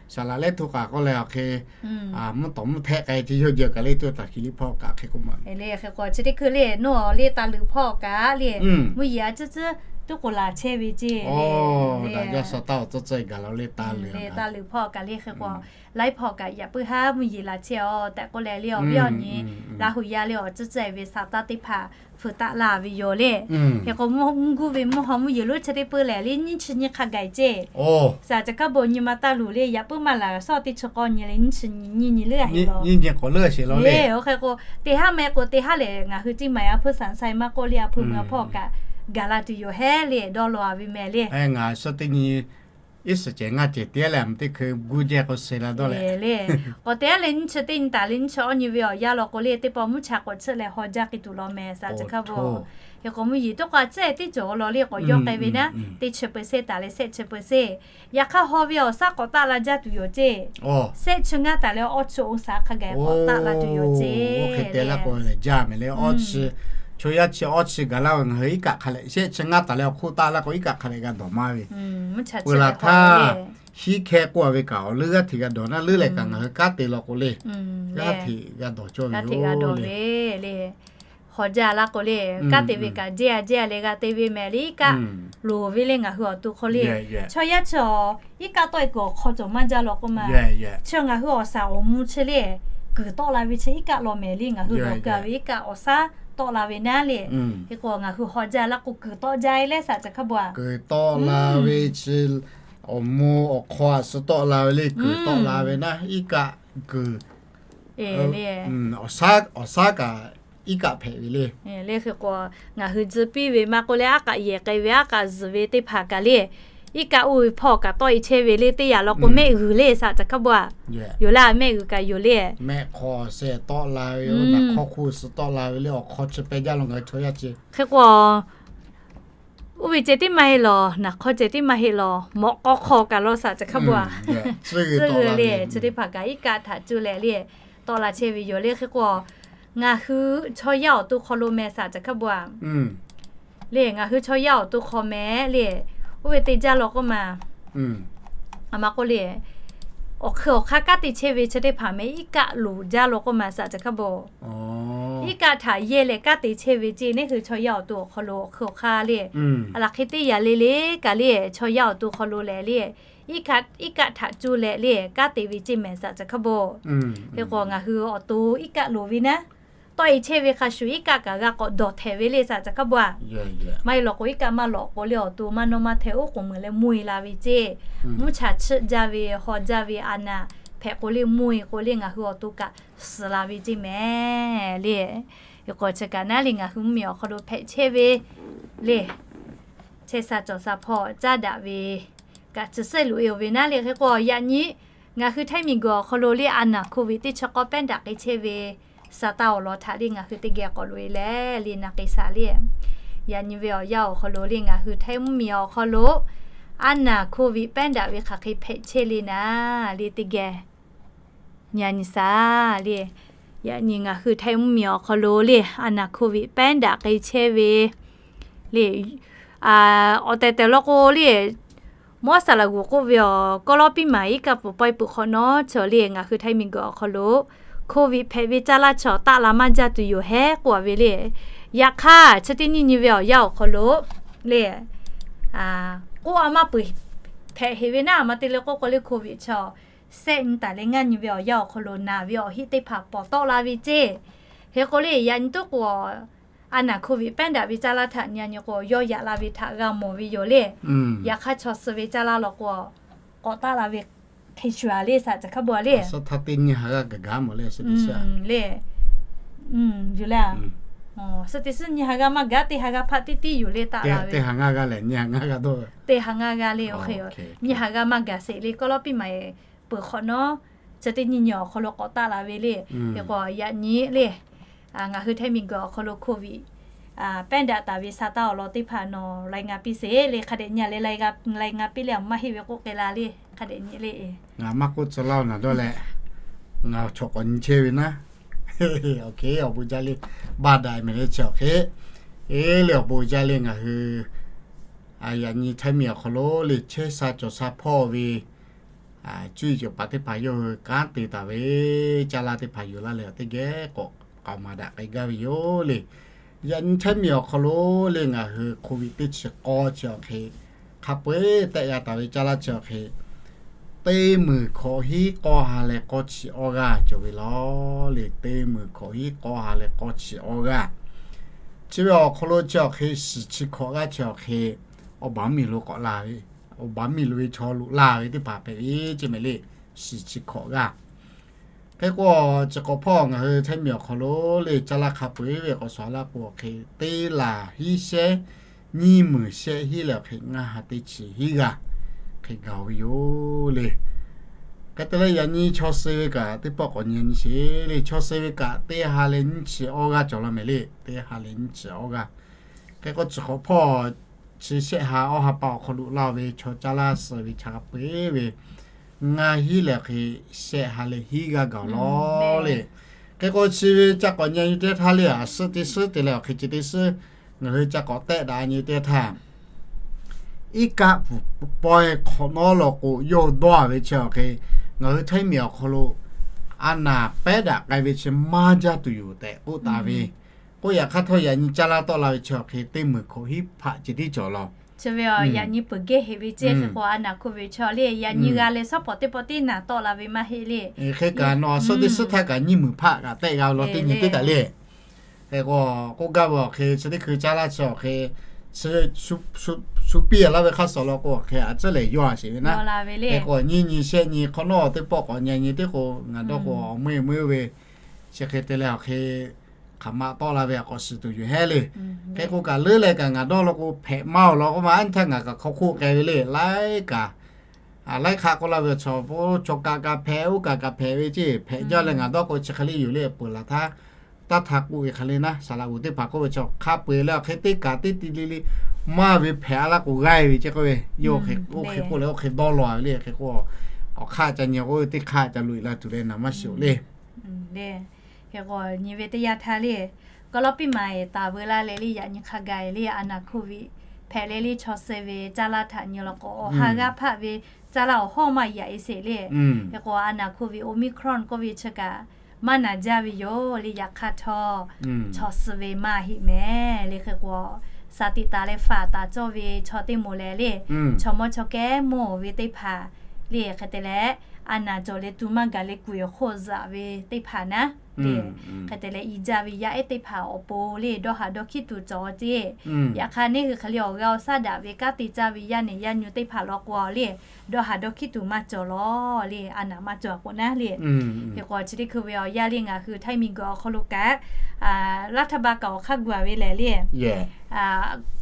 saˍ laꞈ lehˉ htoˇ kaꞈ k'oˆ leh awˬ hk'e mvuhˇ tawˍ mvuhˇ htehˆ k'ai ce yawˇ jeh kaꞈ le tuˇ taˍ hkiˬ liˇ hpawˇ kaꞈ hk'e k'oˆ ma le. Hk'e k'o chi teˇ hkui le nawˬ le taˇ luˬ hpawˇ kaꞈ le mvuhˇ yeˬ a ciˉ ciˉ tuˉ k'oˍ laˬ chehˇ ve ceˇ. Daꞈ jaˇ sha taˇ awˬ tcuhˇ tcuhˇ gaˬ la le taˇ luˬ le, taˇ luˬ hpawˇ kaꞈ le. Hk'e k'o laiˉ hpawˇ kaꞈ yaꞈ puiˉ haˉ mvuhˇ yeˬ laˬ chehˇ awˬ tehꞈ k'oˆ leh le awˬ viˉ awˬ nyi Laˇ huˍ yaˇ le awˬ tcuhˇ tcuhˇ ve sha taˇ teˇ hpaˍ hpfuhˍ taˆ la ve yoˬ le. Hk'e k'o mvuhˇ guˇ ve mvuhˇ haw mvuhˇ yeˬ lonˉ chi teˇ peu lehˬ le nyiˇ chi nyi hk'a gaˬ ceˇ. Saˍ caˬ hkaˉ bon nyi ma taˇ luˬ le, yaꞈ puiˉ maˇ laˬ sawˉ teˇ chi k'awˇ nyi le nyiˇ chi nyi nyi leuˉ a heˆ law. Hk'e k'o teˇ haˉ meh k'o teˇ haˉ lehˬ ngaˬ hui Ciˇ maiˍ a hpuˇ Saˍ sai maˇ k'oˆ le a hpuˇ mvuhˇ hpawˇ kaꞈ gaˬ la tuˬ yoˬ hehˉ le dawˇ law a ve meh le. Ngaˬ sawˉ teˇ nyi iˉ suhˍ cehˬ ngaˇ cehˬ teˇ lehˬ mvuhˇ teˇ hkui guˇ jehˇ k'o suh la dawˇ le. K'awꞈ te a leh nyiˇ chi teˇ nyi taˍ leh nyiˇ chi awˇ nyi ve awˬ yanˇ law k'o le teˇ pawˆ mvuhˇ cha k'awꞈ tsuhˆ leh haw jaˇ k'ai tuˬ law meh saˍ caˬ hkaˉ bon. Hk'e k'o mvuhˇ yeˬ toˉ k'o a ciˉ teˇ cawˬ law le k'awꞈ yawˇ k'ai ve naˉ teˇ chi เปอร์เซ็นต์ taˍ leh shehˆ chi เปอร์เซ็นต์ yaꞈ hk'aˇ haw ve awˬ shaˉ k'awꞈ taˆ la jaˇ tuˬ yoˬ ceˇ. Shehˆ chi ngaˇ taˍ leh awˇ chi องศา hk'a gaˬ k'awꞈ taˆ la tuˬ yoˬ ceˇ. Hk'e te la k'o lehˬ jaˇ meh le awˇ chi chaw yaˇ chi awˇ chi gaˬ laˇ ve ngaˬ hui iˉ kaˆ hk'a leh shehˆ chi ngaˇ taˍ leh awˬ hk'oˆ taˆ laˇ k'o iˉ kaˆ hk'a leh g'a dawˬ maˇ ve. Peuˬ laˬ htaˇ hiˉ hkehˇ k'oˆ a ve kaꞈ awˬ leuˉ g'aˇ hteꞈ g'a dawˬ naˉ leuˉ leh kaꞈ ngaˬ hui kanˉ te law k'o le g'aˇ hteꞈ g'a dawˬ cawˇ ve yoˬ le. hk'aw jaˇ laˇ k'o le, kanˉ te ve kaꞈ jehˇ a jehˇ a leh g'a te ve mehˍ le, iˉ kaˆ loˍ ve le ngaˬ hui awˬ to hk'aw le. Chaw yaˇ chi awˬ iˉ kaˆ tawˆ e kuiˬ awˬ hk'aw cawˬ maˇ jaˇ law k'oˆ ma. Chi ngaˬ hui awˬ shaˍ awˬ mvuh chi le, kuiˬ tawˆ la ve chi iˉ kaˆ law mehˍ le, ngaˬ hui lawˬ keu ve iˉ kaˆ awˬ shaˉ tawˆ la ve naˉ le. Hk'e k'o ngaˬ hui hk'aw jaˇ laˇ k'o kuiˬ tawˆ jaˇ e leh shaꞈ ca hk'a bvuhꞈ. Kuiˬ tawˆ la ve chi awˬ mvuh awˬ hk'aw a suh tawˆ la ve le, kuiˬ tawˆ la ve naˉ iˉ kaˆ kuiˬ le. Awˬ shaˉ kaꞈ iˉ kaˆ hpehꞈ ve le. Le hk'e k'o ngaˬ hui tcuh piˇ ve maˇ k'oˆ leh aˉ kaꞈ yehˬ k'ai ve aˉ kaꞈ zuhˬ ve teˇ hpaˍ kaꞈ le, iˉ kaˆ oˇ ve hpawˇ kaꞈ tawˆ e chehˇ ve le teˇ yanˇ law k'o mehˆ g'uiˬ le shaꞈ ca hk'a bvuhꞈ. Yoˬ laˇ mehˆ g'uiˬ kaꞈ yoˬ le. Mehˆ hk'aw sheh tawˆ la ve, naˬ hk'aw hk'oˆ suh tawˆ la ve le, awˬ hk'aw chi peh jaˇ law ngaˬ hui chaw yaˇ chi. Hk'e k'o oˇ ve ceh tiˉ maˇ heˆ lawˬ, naˬ hk'aw ceh tiˉ maˇ heˆ lawˬ, mawꞈ k'aw hk'aw kaꞈ law shaꞈ ca hk'a bvuhꞈ. Tcuh ve le, chi teˇ hpaˍ kaꞈ iˉ kaˆ htaꞈ cuˇ leh le, tawˆ la chehˇ ve yoˬ le hk'e k'o, ngaˬ hui chaw yaˇ awˬ to hk'aw lo meh shaꞈ ca hk'a bvuhꞈ. Le ngaˬ hui chaw yaˇ awˬ to hk'aw meh le, oˇ ve te jaˇ law k'oˆ ma. A ma k'oˆ le, awˬ hk'ui awˬ hk'aˇ kanˉ te chehˇ ve chi teˇ hpaˍ meh iˉ kaˆ loˍ jaˇ law k'oˆ ma shaꞈ ca hk'a bvuhꞈ. Iˉ kaˆ htaꞈ yehˇ leh kanˉ te chehˇ ve ceˇ neˇ hui chaw yaˇ awˬ to awˬ hk'aw lo awˬ hk'ui awˬ hk'aˇ le, a laˬ hk'e teˇ yanˇ le le kaꞈ le chaw yaˇ awˬ to hk'aw lo lehˬ le, iˉ kaˆ htaꞈ cuˇ leh le kanˉ te ve ceˇ mehˍ shaꞈ ca hk'a bvuhꞈ. Hk'e k'o ngaˬ hui awˬ to iˉ kaˆ loˍ ve naˉ, tawˆ e chehˇ ve hk'a shuˍ iˉ kaˆ kaꞈ g'a k'awꞈ dawˬ htehꞈ ve le shaꞈ ca hk'a bvuhꞈ. Maˇ heˆ lawˬ k'o iˉ kaˆ maˇ lawꞈ k'o le awˬ to maˇ nawˇ maˇ hteh oˉ k'oˍ meuˍ leh mvuhˇ e la ve ceˇ, mvuhˇ cha chiˆ jaˇ ve haw jaˇ ve a naˍ hpehꞈ k'o le mvuhˇ e k'o le ngaˬ hui awˬ to kaꞈ suhˍ la ve ceˇ mehˍ le. Hk'e k'o chi kaꞈ naˉ le ngaˬ hui mvuhˇmiˬ awˬ hk'aw lo hpehꞈ chehˇ ve le, chehˇ sha cawˬ sha hpawˇ caˇ daꞈ ve kaꞈ chi suhˉ loꞈ e oˬ ve naˉ le hk'e k'o yaꞈ nyi ngaˬ hui Htaiˇ miˬguiˬ awˬ hk'aw lo le a naˍ hk'oˆ viꞈ teˇ chi k'awˇ pehˉ daꞈ k'ai chehˇ ve sa taˇ awˬ lawn htaꞈ le ngaˬ hui teˇ geh k'awꞈ loꞈ e leh le naˍ k'e shaˍ le. Yaꞈ nyi ve awˬ yanˇ awˬ hk'aw lo le ngaˬ hui Htaiˇ mvuhˇmiˬ awˬ hk'aw lo a naˍ hk'oˆ viꞈ pehˉ daꞈ ve hk'aˬ hk'e hpehꞈ chehˇ le naˉ le teˇ geh nyi a nyi shaˍ le. Yaꞈ nyi ngaˬ hui Htaiˇ mvuhˇmiˬ awˬ hk'aw lo le a naˍ hk'oˆ viꞈ pehˉ daꞈ k'ai chehˇ ve le. Awˬ tehˬ tehˬ law k'o le, mawˇ saˍ laꞈ g'uˬ k'oˆ ve awˬ kawˇ lawˇ piˇ maˍ iˉ kaˆ pfuhˍ pawehˇ peuˬ hk'awꞈ nawˉ chi le ngaˬ hui Htaiˇ miˬguiˬ awˬ hk'aw lo hk'oˆ viꞈ hpehꞈ ve caˇ laˇ chi awˬ taˆ la maˇ jaˇ tuˬ yoˬ hehˉ k'oˆ a ve le. Yaꞈ hk'aˇ chi teˇ nyiˇ nyi ve awˬ yanˇ awˬ hk'aw lo le k'oˆ a maˇ peuˬ hpehꞈ heˍ ve naˉ ma te le k'oˆ k'o le hk'oˆ viꞈ chi awˬ sehˆ nyi taˍ leh ngaˇ nyi ve awˬ yanˇ awˬ hk'aw lo naˍ ve awˬ heˆ teˇ hpaˍ pawˍ tawˆ la ve ceˇ. Hk'e k'o le yaꞈ nyi toˉ k'o a naˍ hk'oˆ viꞈ pehˉ daꞈ ve caˇ laˇ htaꞈ nyi a nyi k'o yawˇ yaꞈ la ve htaꞈ g'a mawˬ ve yoˬ le. Yaꞈ hk'aˇ chaw suh ve caˇ laˇ law k'o k'awꞈ taˆ la ve hk'e shuˍ a le shaꞈ ca hk'a bvuhꞈ le. Teˇ nyi ha g'aˇ gaˬ gaˇ mawˬ le le. Yuˬ le. Suh teˇ suhˉ nyi ha g'aˇ maˇ gaˬ teˇ ha g'aˇ hpaˆ tiˉ tiˉ yuˬ le taˆ la ve. Teˇ ha ngaˇ g'aˇ lehˬ nyi ha ngaˇ g'aˇ dawˇ. Teˇ ha ngaˇ g'aˇ le oˇ hk'e nyi ha g'aˇ maˇ gaˬ sheˍ le kawˇ lawˇ piˇ maˍ peuˬ hk'awꞈ nawˉ, chi teˇ nyiˇ nyi awˬ hk'aw lo k'awꞈ taˆ la ve le. Hk'e k'o yaꞈ nyi le ngaˬ hui Htaiˇ miˬguiˬ awˬ hk'aw lo hk'oˆ viꞈ pehˉ daꞈ taˍ ve sa taˇ awˬ lawn teˇ hpaˍ nawˬ lai nga piˇ sheˍ le hk'a dehꞈ nyi a le, lai nga piˇ le maˇ heˆ ve k'oˆ k'ai la le hk'a dehꞈ nyi le. Ngaˬ maˇ k'oˆ tcuh laˇ naˬ dawˇ leh, ngaˬ chaw k'awꞈ nyi chehˇ ve naˉ. Awˬ bon jaˇ le, baˇ daꞈ mehˍ le chi awˬ hk'e, e le awˬ bon jaˇ le ngaˬ hui yaꞈ nyi Htaiˇ miˬ awˬ hk'aw lo le chehˇ sha cawˬ sha hpawˇ ve cuˇ yiˍ cawˬ paˍ teˇ hpaˍ yawˇ hui kanˉ te taˍ ve caˇ laˇ teˇ hpaˍ yuˬ laˇ leh teˇ geh k'awꞈ k'aoˍ maˍ daꞈ k'ai gaˇ ve yoˬ le. Yaꞈ nyi Htaiˇ miˬ awˬ hk'aw lo le ngaˬ hui hk'oˆ viꞈ teˇ chi k'awˇ chi awˬ hk'e hk'a peu-eˬ tehˆ g'a taˍ ve caˇ laˇ chi awˬ hk'e, teˇ meunˍ hkawꞈ hiˉ k'awˇ ha leh k'awˇ chi awˇ g'aˇ cawˬ ve law le. Teˇ meunˍ hkawꞈ hiˉ k'awˇ ha leh k'awˇ chi awˇ g'aˇ, chi ve awˬ hk'aw lo chi awˬ hk'e shiˍ chi hkawꞈ g'aˇ chi awˬ hk'e awˬ baˬ miˬ lo k'awꞈ la ve, awˬ baˬ miˬ lo ve chaw loꞈ la ve teˇ hpaˍ hpehꞈ ve ceˇ mehˍ le. Shiˍ chi hkawꞈ g'aˇ. Hk'e k'o, chi hk'awꞈ hpawˇ ngaˬ hui Htaiˇ miˬ awˬ hk'aw lo le caˇ laˇ hk'a peu-eˬ ve k'awꞈ sawˍ laˇ k'o hk'e teˇ laˬ hiˉ shehˉ nyiˇ meunˍ shehˆ hiˉ leh awˬ hk'e ngaˇ ha teˇ chi hiˉ g'aˇ hk'e gaˬ ve yoˬ le. Hk'e te leh yaꞈ nyi chaw suh ve kaꞈ teˇ pawˆ k'awꞈ nyi nyi sheˍ le. Chaw suh ve kaꞈ teˇ ha leh nyiˇ chi awˇ g'aˇ cawˬ law mehˍ le. Teˇ ha leh nyiˇ chi awˇ g'aˇ. Hk'e k'o chi hk'awꞈ hpawˇ chi shehˆ ha awˇ ha pa awˬ hk'aw lo laˇ ve chaw caˇ laˇ suh ve chaw hk'a peu-eˬ ve ngaˇ hiˉ leh hk'e shehˆ ha leh hiˉ g'aˇ gaˬ law le. Hk'e k'o chi ve ca k'awꞈ nyi nyi teˇ htaˇ le, a suhˉ teˇ suhˉ te leh awˬ hk'e chi teˇ suhˉ ngaˬ hui ca k'awꞈ tehˆ daꞈ nyi teˇ htaˇ, iˉ kaˆ pfuhˍ pawehˇ hk'awꞈ nawˉ law k'o yawˇ dawˇ ve chi awˬ hk'e ngaˬ hui Htaiˇ miˬ awˬ hk'aw lo a naˍ pehˉ daꞈ k'ai ve chi maˇ jaˇ tuˬ yoˬ tehꞈ k'oˆ taˍ ve K'oˆ yaꞈ hk'aˇ htawˇ, yaꞈ nyi caˇ laˇ tawˆ la ve chi awˬ hk'e teˇ meunˍ hkawꞈ hiˉ hpaˆ ceh tiˉ cawˬ law. Chi ve yaꞈ nyi peuˬ gehˇ heꞈ ve ceh hk'e k'o, a naˍ hkuˇ ve chaw le, yaꞈ nyi g'a leh shawˉ pawˍ teˇ pawˆ tiˉ naˍ tawˆ la ve maˇ heˆ le. Hk'e kaꞈ nawˬ a suhˉ teˇ suhˉ htaˇ kaꞈ nyiˇ meunˍ hpaˆ kaꞈ tehˆ g'a ve law, teˇ nyi teˇ kaꞈ le. Hk'e k'o, k'oˆ gaˇ ve awˬ hk'e chi teˇ hkui caˇ laˇ chi awˬ hk'e, shu piˇ a laˇ ve hk'aˇ suh law k'o, awˬ hk'e a tcuhˉ lehˬ yawˇ a sheˍ ve naˉ. Hk'e k'o, nyiˇ nyi shehˆ nyi hk'awꞈ nawˉ teˇ pawˆ k'awꞈ nyi nyi teˇ k'o, ngaˬ dawˇ k'o awˬ meuˇ meuˇ ve chi hk'e te leh awˬ hk'e hk'aˬ ma tawˆ la ve a k'awꞈ shiˍ tuˬ yoˬ hehˉ le. Hk'e k'o kaꞈ leuˉ leh kaꞈ ngaˬ dawˇ law k'o hpehꞈ maˇ awˬ lawn k'oˆ ma, a htaˇ ngaˬ kaꞈ hk'aw hk'oˆ k'ai ve le, laiˉ kaꞈ laiˉ hk'aˆ k'oˆ laˇ ve chaw, chaw kaꞈ kaꞈ hpehꞈ, oˇ kaꞈ kaꞈ hpehꞈ ve ceˇ, hpehꞈ jaˇ leh ngaˬ dawˇ k'o chi hk'e le yoˬ le, peuˬ laˬ htaˇ, taˇ htaꞈ k'oˆ ve hk'e le naˉ, saˍ laꞈ g'uˬ teˇ hpaˍ k'oˆ ve chaw hk'a peu-eˬ leh awˬ hk'e teˇ kaꞈ teˇ ti le le maˇ ve hpehꞈ a laˇ k'o g'aˇ ve ceˇ k'oˆ ve, yawˇ oˇ hk'e k'oˆ leh oˇ hk'e dawˇ law ve le. Hk'e k'o, awˬ hk'aˆ ca nyi k'oˆ ve teˇ hk'aˆ ca loꞈ e la tuˬ leh naˍ maˇ shiˍ oˬ le. Hk'e k'o nyi ve teˇ yanˇ htaˇ le, kawˇ lawˉ piˇ maˍ e taˍ veu laˇ leh le, yaꞈ nyi hk'a gaˬ e le, a naˍ hkuˇ ve hpehꞈ leh le chaw suh ve caˇ laˇ htaꞈ nyi law k'o, awˬ ha g'aˇ hpaˆ ve caˇ laˇ awˬ hawˉ maˇ yaꞈ e sheˍ le. Hk'e k'o a naˍ hkuˇ ve Omicron k'oˆ ve chi kaꞈ maˇ naˍ jaˇ ve yoˬ le. Yaꞈ hk'aˇ htawˇ, chaw suh ve maˇ heˆ mehˍ le. Hk'e k'o, shaˍ tiꞈ taˍ leh faˍ taˍ cawˇ ve chaw teˇ moˍ lehˬ le, chaw mawˇ chaw kehˉ mawˇ ve teˇ hpaˍ le, hk'e te leh a naˍ cawˬ leh tu maˇ gaˬ leh kuˬ awˬ hk'oˆ zaꞈ ve teˇ hpaˍ naˉ le, hk'e te leh i jaˇ ve yaˇ ehˉ teˇ hpaˍ awˬ pon le dawˇ haˍ dawˇ hkiˉ tuˬ cawˬ ceˇ. Yaꞈ hk'aˇ neˇ hui hk'e le awˬ g'aˇ awˬ shaˉ daꞈ ve kanˉ te caˇ ve yaˇ nehˬ yaˇ nyu teˇ hpaˍ law k'o le, dawˇ haˍ dawˇ hkiˉ tuˬ maˇ cawˬ law le, a naˍ maˇ cawˬ a k'o naˉ le. Hk'e k'o chi teˇ hkui ve awˬ yanˇ le ngaˬ hui Htaiˇ miˬguiˬ awˬ hk'aw lo kaꞈ, laˇ htaˇ ba kaꞈ awˬ hk'aˇ gu a ve lehˬ le,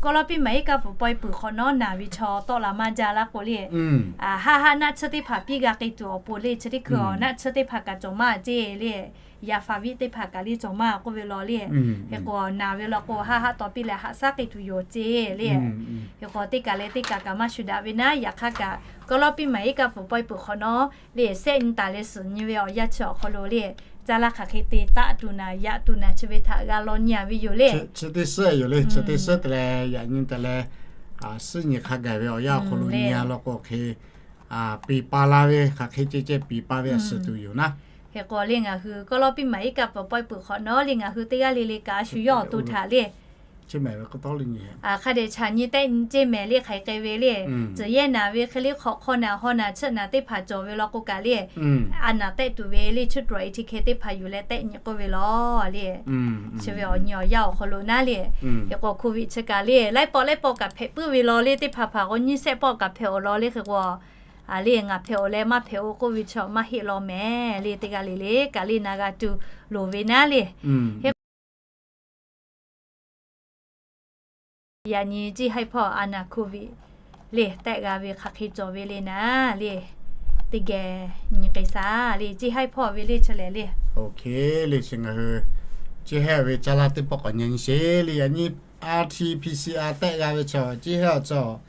kawˇ lawˉ piˇ maˍ iˉ kaˆ pfuhˍ pawehˇ peuˬ hk'awꞈ nawˉ naˬ ve chaw tawˆ la maˇ jaˇ laˇ k'o le, haˆ haˆ naˆ tsuhˇ teˇ hpaˍ piˇ g'a k'ai tuˬ awˬ pon le, chi teˇ hkui awˬ naˆ tsuhˇ teˇ hpaˍ kaꞈ cawˬ maˇ ceˇ le. Yaꞈ faˍ viˆ teˇ hpaˍ kaꞈ le cawˬ maˇ k'oˆ ve law le. Hk'e k'o naˬ ve law k'o haˆ haˆ taw piˇ leh haꞈ shaˉ k'ai tuˬ yoˬ ceˇ le. Hk'e k'o teˇ kaˬ leh teˇ kaˬ kaꞈ maˇ shu daꞈ ve naˉ, yaꞈ hk'aˇ kaꞈ kawˇ lawˉ piˇ maˍ iˉ kaˆ pfuhˍ pawehˇ peuˬ hk'awꞈ nawˉ le, sehˆ nyi taˍ leh suhˍ nyi ve awˬ yanˇ chi awˬ hk'aw lo le, caˇ laˇ hk'aˬ hk'e te taˆ tuˬ naˍ yaꞈ tuˬ naˍ chi ve htaꞈ g'a law nyi a ve yoˬ le. Chi teˇ suhˉ yoˬ le, chi teˇ suhˉ te leh yaꞈ nyi te leh, suhˉ nyi hk'a gaˬ ve awˬ yanˇ awˬ hk'aw lo nyi a law k'o hk'e, piˍ pa la ve hk'aˬ hk'e ceh ceh piˍ pa ve a suhˍ tuˬ yoˬ naˉ. Hk'e k'o le ngaˬ hui kawˇ lawˉ piˇ maˍ iˉ kaˆ pfuhˍ pawehˇ peuˬ hk'awꞈ nawˉ le ngaˬ hui teˇ g'aˇ le le kaꞈ a shu yawˇ awˬ to htaꞈ le hk'a dehꞈ chaꞈ nyi tehˆ nyi ceˇ mehˍ le hk'aiˬ k'ai ve le. Tcuhˬ yehˇ naˍ ve hk'e le hk'awꞈ hk'aw naˍ haw naˍ tsuhˆ naˍ teˇ hpaˍ cawˬ ve law k'o kaꞈ le, a naˍ tehˆ tuˬ ve le tsuhˇ tuˬ etiquette teˇ hpaˍ yuˬ leh tehˆ nyi k'oˆ ve law le. Chi ve awˬ nyi awˬ yanˇ awˬ hk'aw lo naˉ le. Hk'e k'o Covid chi kaꞈ le laiˉ pawˆ laiˉ pawˆ kaꞈ hpehꞈ puiˉ ve law le, teˇ hpaˍ hpaˍ k'o nyiˇ shehˆ pawˆ kaꞈ hpehꞈ awˬ law le. Hk'e k'o le ngaˬ hpehꞈ awˬ leh maˇ hpehꞈ o k'oˆ ve chaw maˇ heˆ law mehˍ le. Teˇ g'aˇ le le kaꞈ le na g'a tuˬ loˍ ve naˉ le. Hk'e yaꞈ nyi Ciˇ Haiˇ hpawˇ a naˍ Covid le tehˆ g'a ve hk'aˬ hk'e cawˬ ve le naˉ le, teˇ geh nyi k'ai shaˍ le. Ciˇ Haiˇ hpawˇ ve le chi lehˬ le, le chi ngaˬ hui Ciˇ Haiˇ ve caˇ laˇ teˇ pawˆ k'awꞈ nyi nyi sheˍ le. Yaꞈ nyi R T P C R tehˆ g'a ve chaw Ciˇ Haiˇ awˬ cawˬ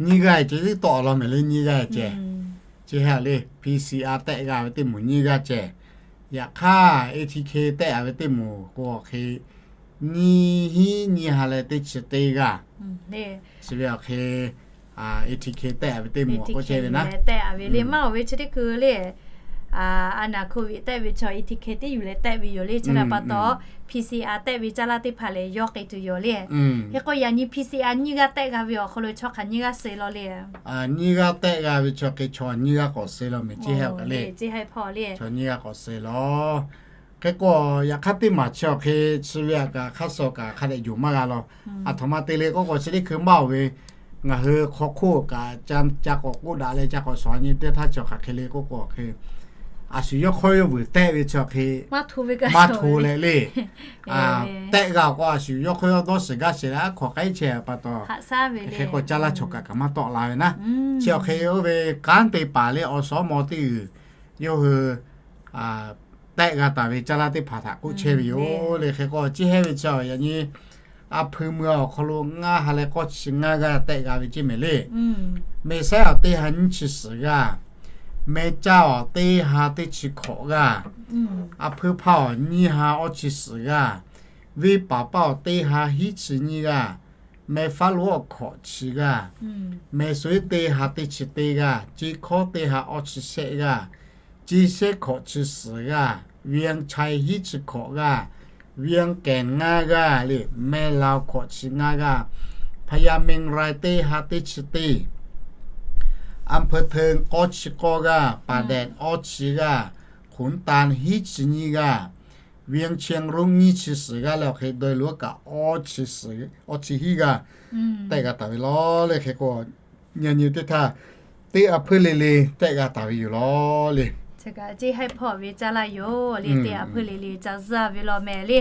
nyiˇ g'aˇ ceh tiˉ tawˆ law mehˍ le. Nyiˇ g'aˇ ceh, Ciˇ Haiˇ le P C R tehˆ g'a ve teˇ moˍ nyiˇ g'aˇ ceh. Yaꞈ hk'aˇ A T K tehˆ a ve teˇ moˍ k'o hk'e nyiˇ hinˉ nyiˇ ha leh teˇ chi teˇ g'aˇ. Chi ve awˬ hk'e A T K tehˆ a ve teˇ moˍ k'oˆ chehˇ ve naˉ, tehˆ a ve le maˇ oˬ ve chi teˇ hkui le, a naˍ Covid tehˆ ve chaw A T K teˇ yuˬ leh tehˆ ve yoˬ le. Chi htaꞈ pa taw P C R tehˆ ve caˇ laˇ teˇ hpaˍ lehˬ yawˇ k'ai tuˬ yoˬ le. Hk'e k'o yaꞈ nyi P C R nyiˇ g'aˇ tehˆ g'a ve awˬ hk'aw lo chaw hk'aˬ nyiˇ g'aˇ suh law le. Nyiˇ g'aˇ tehˆ g'a ve chaw hk'e chaw nyiˇ g'aˇ k'awꞈ suh law mehˍ Ciˇ Haiˇ kaꞈ le. Chaw nyiˇ g'aˇ k'awꞈ suh law. Hk'e k'o yaꞈ hk'aˇ teˇ maˬ chi awˬ hk'e chi ve htaꞈ kaꞈ hk'aˇ suh kaꞈ hk'a dehꞈ yonˍ maˇ g'a law. Aˬ htoꞈ ma te le k'oˆ k'o chi teˇ hkui maˇ oˬ ve ngaˬ hui hk'aw hk'oˆ kaꞈ ca k'awꞈ k'oˆ daꞈ leh ca k'awꞈ shawˍ nyi teˇ htaˇ chi awˬ hk'aˬ hk'e le k'oˆ k'o hk'e a shu yawˇ hk'awˇ yawˇ vuiˬ tehˆ ve chi awˬ hk'e maˇ hto leh le. Tehˆ g'a k'o a shu yawˇ hk'awˇ yawˇ dawˇ shiˍ gaˇ shiˍ leh aˉ hk'awꞈ k'ai chehˇ pa taw, hk'e k'o caˇ laˇ chaw kaꞈ kaꞈ maˇ tawˆ la ve naˉ. Chi awˬ hk'e oˇ ve kanˉ te paˍ le awˬ shawˉ maw teˇ g'uiˬ yawˇ hui tehˆ g'a taˍ ve caˇ laˇ teˇ hpaˍ htaꞈ k'oˆ chehˇ ve yoˬ le. Hk'e k'o Ciˇ Haiˇ ve chi yaꞈ nyi a hpui mui awˬ hk'aw lo ngaˇ ha leh k'awˇ chi ngaˇ g'aˇ tehˆ g'a ve ceˇ mehˍ le. Meh saiˉ awˬ teˇ ha nyiˇ chi suhˍ g'aˇ, meh caˇ awˬ teˇ ha teˇ chi hkawꞈ g'aˇ, a hpui hpaˇ awˬ nyiˇ ha awˇ chi suhˍ g'aˇ, venˇ paˍ paˇ awˬ teˇ ha hiˉ chi nyiˇ g'aˇ, meh faˉ lo awˬ hkawꞈ chi g'aˇ, meh suh iˉ teˇ ha teˇ chi teˇ g'aˇ, ceˇ hkawˇ teˇ ha awˇ chi shehˆ g'aˇ, ceˇ shehˆ hkawꞈ chi suhˍ g'aˇ, venˇ chaiˇ hiˉ chi hkawꞈ g'aˇ, เวียงแก่น ngaˇ g'aˇ le, แม่ลาว hkawꞈ chi ngaˇ g'aˇ, พญาเมงราย teˇ ha teˇ chi teˇ, อำเภอเทิง k'awˇ chi k'awˇ g'aˇ, ป่าแดด awˇ chi g'aˇ, ขุนตาล hiˉ chi nyiˇ g'aˇ, เวียงเชียงรุ้ง nyiˇ chi suhˍ g'aˇ leh awˬ hk'e dawˇ loꞈ kaꞈ awˇ chi suhˍ, awˇ chi hiˉ g'aˇ tehꞈ g'a taˍ ve law le. Hk'e k'o, nyi nyi teˇ htaˇ, teˇ อำเภอ le le tehꞈ g'a taˍ ve yoˬ law le. Chi kaꞈ ceˇ haiˆ hpawˇ ve caˇ laˇ yoˬ le. Teˇ อำเภอ le le ca zuhˇ ve law mehˍ le.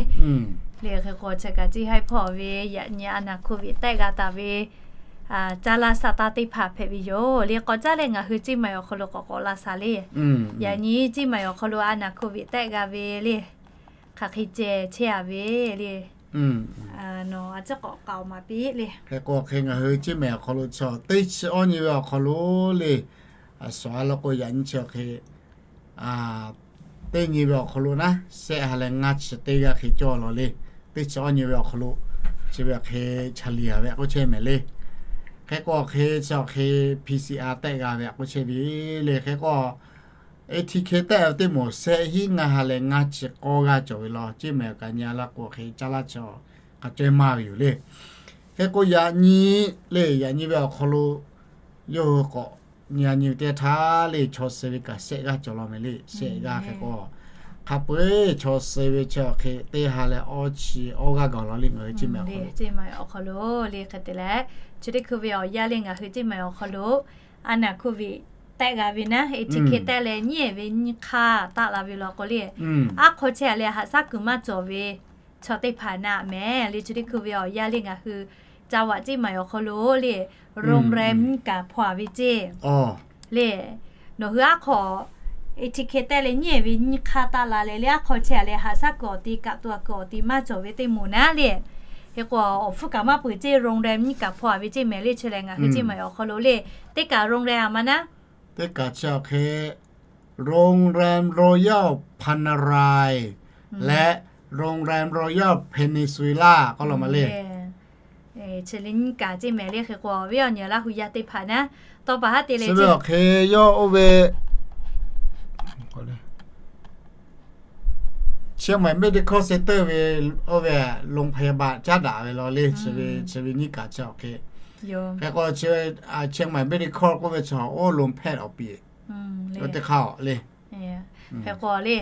Le hk'e k'o, chi kaꞈ ceˇ haiˆ hpawˇ ve yaꞈ nyi อาณา โควิด tehꞈ g'a taˍ ve caˇ laˇ sa taˇ teˇ hpaˍ hpehꞈ ve yoˬ le. K'awꞈ caˉ leh ngaˬ hui ceˇ maˬ awˬ hk'aw lo k'awꞈ k'awꞈ la shaˍ le. Yaꞈ nyi ceˇ maˬ awˬ hk'aw lo อาณา โควิด tehꞈ g'a ve le, hk'aˬ hk'e ceh chehˇ a ve le. Nawˬ a ciˉ k'awꞈ k'aoˍ maˍ piˇ le. Hk'e k'o, hk'e ngaˬ hui ceˇ maˬ awˬ hk'aw lo chaw teˇ chi awˇ nyi ve awˬ hk'aw lo le, a sawˍ a law k'o, yaꞈ nyi chi awˬ hk'e teˇ nyi ve awˬ hk'aw lo naˉ, shehˆ ha leh ngaˇ chi teˇ g'aˇ hk'e cawˇ law le. Teˇ chi awˇ nyi ve awˬ hk'aw lo chi ve awˬ hk'e chaˍ liˍ a ve k'oˆ chehˇ mehˍ le. Hk'e k'o, hk'e chi awˬ hk'e PCR tehꞈ g'a ve k'oˆ chehˇ ve le. Hk'e k'o, ATK tehꞈ ve teˇ moˍ shehˆ hiˉ ngaˇ ha leh ngaˇ chi k'awˇ g'aˇ cawˬ ve law. Ceˇ maˬ kaꞈ nyi a laˇ k'o, hk'e caˇ laˇ chi k'a cawehˇ maˇ ve yoˬ le. Hk'e k'o, yaꞈ nyi le, yaꞈ nyi ve awˬ hk'aw lo yawˇ hui k'awꞈ nyi a nyi ve teˇ htaˇ le, chaw suh ve kaꞈ shehˆ g'aˇ cawˬ law mehˍ le. Shehˆ g'aˇ hk'e k'o, hk'a peu-eˬ chaw suh ve chi awˬ hk'e teˇ ha leh awˇ chi awˇ g'aˇ gaˬ law le, ngaˬ hui ceˇ maˬ awˬ hk'aw lo le. Hk'e te leh, chi teˇ hkui ve awˬ yanˇ le, ngaˬ hui ceˇ maˬ awˬ hk'aw lo อาณา โควิด tehꞈ g'a ve naˉ, ATK tehꞈ leh nyiˉ ve nyiˇ hk'aˇ taˆ la ve law k'o le, aˉ hk'aw chehˇ a leh haꞈ shaˉ kuiˬ maˇ cawˬ ve chaw teˇ hpaˍ naˆ mehˍ le. Chi teˇ hkui ve awˬ yanˇ le, ngaˬ hui จังหวัด ceˇ maˬ awˬ hk'aw lo le, โรงแรม nyiˇ kaꞈ hpaw a ve ceˇ le. Nawˬ hui aˉ hk'aw ATK tehꞈ leh nyiˉ ve nyiˇ hk'aˇ taˆ la leh le, aˉ hk'aw chehˇ a leh haꞈ shaˉ kuiˬ awˬ ti, kaꞈ to a kuiˬ awˬ ti maˇ cawˬ ve teˇ moˍ naˉ le. Hk'e k'o, awˬ hpfuhˇ kaꞈ maˇ peuˬ ceˇ, โรงแรม nyiˇ kaꞈ hpaw a ve ceˇ mehˍ le. Chi lehˬ ngaˬ hui ceˇ maˬ awˬ hk'aw lo le, teˇ kaꞈ โรงแรม a ma naˉ, teˇ kaꞈ chi awˬ hk'e โรงแรม Royal Panerai leh โรงแรม Royal Peninsula k'oˆ law ma le. Chi le nyiˇ kaꞈ ceˇ mehˍ le. Hk'e k'o, awˬ viˉ awˬ nyi Laˇ hu yaˇ teˇ hpaˍ naˉ, tawˇ pa haˉ te leh ve awˬ hk'e yawˇ oˇ ve Chiang Mai Medical Center ve oˇ ve โรงพยาบาล caˉ daꞈ ve law le. Chi ve nyiˇ kaꞈ chi awˬ hk'e, hk'e k'o, Chiang Mai Medical k'oˆ ve chi oˇ โรงแพทย์ awˬ piˍ oˇ teˇ hk'aˇ awˬ le. Hk'e k'o le,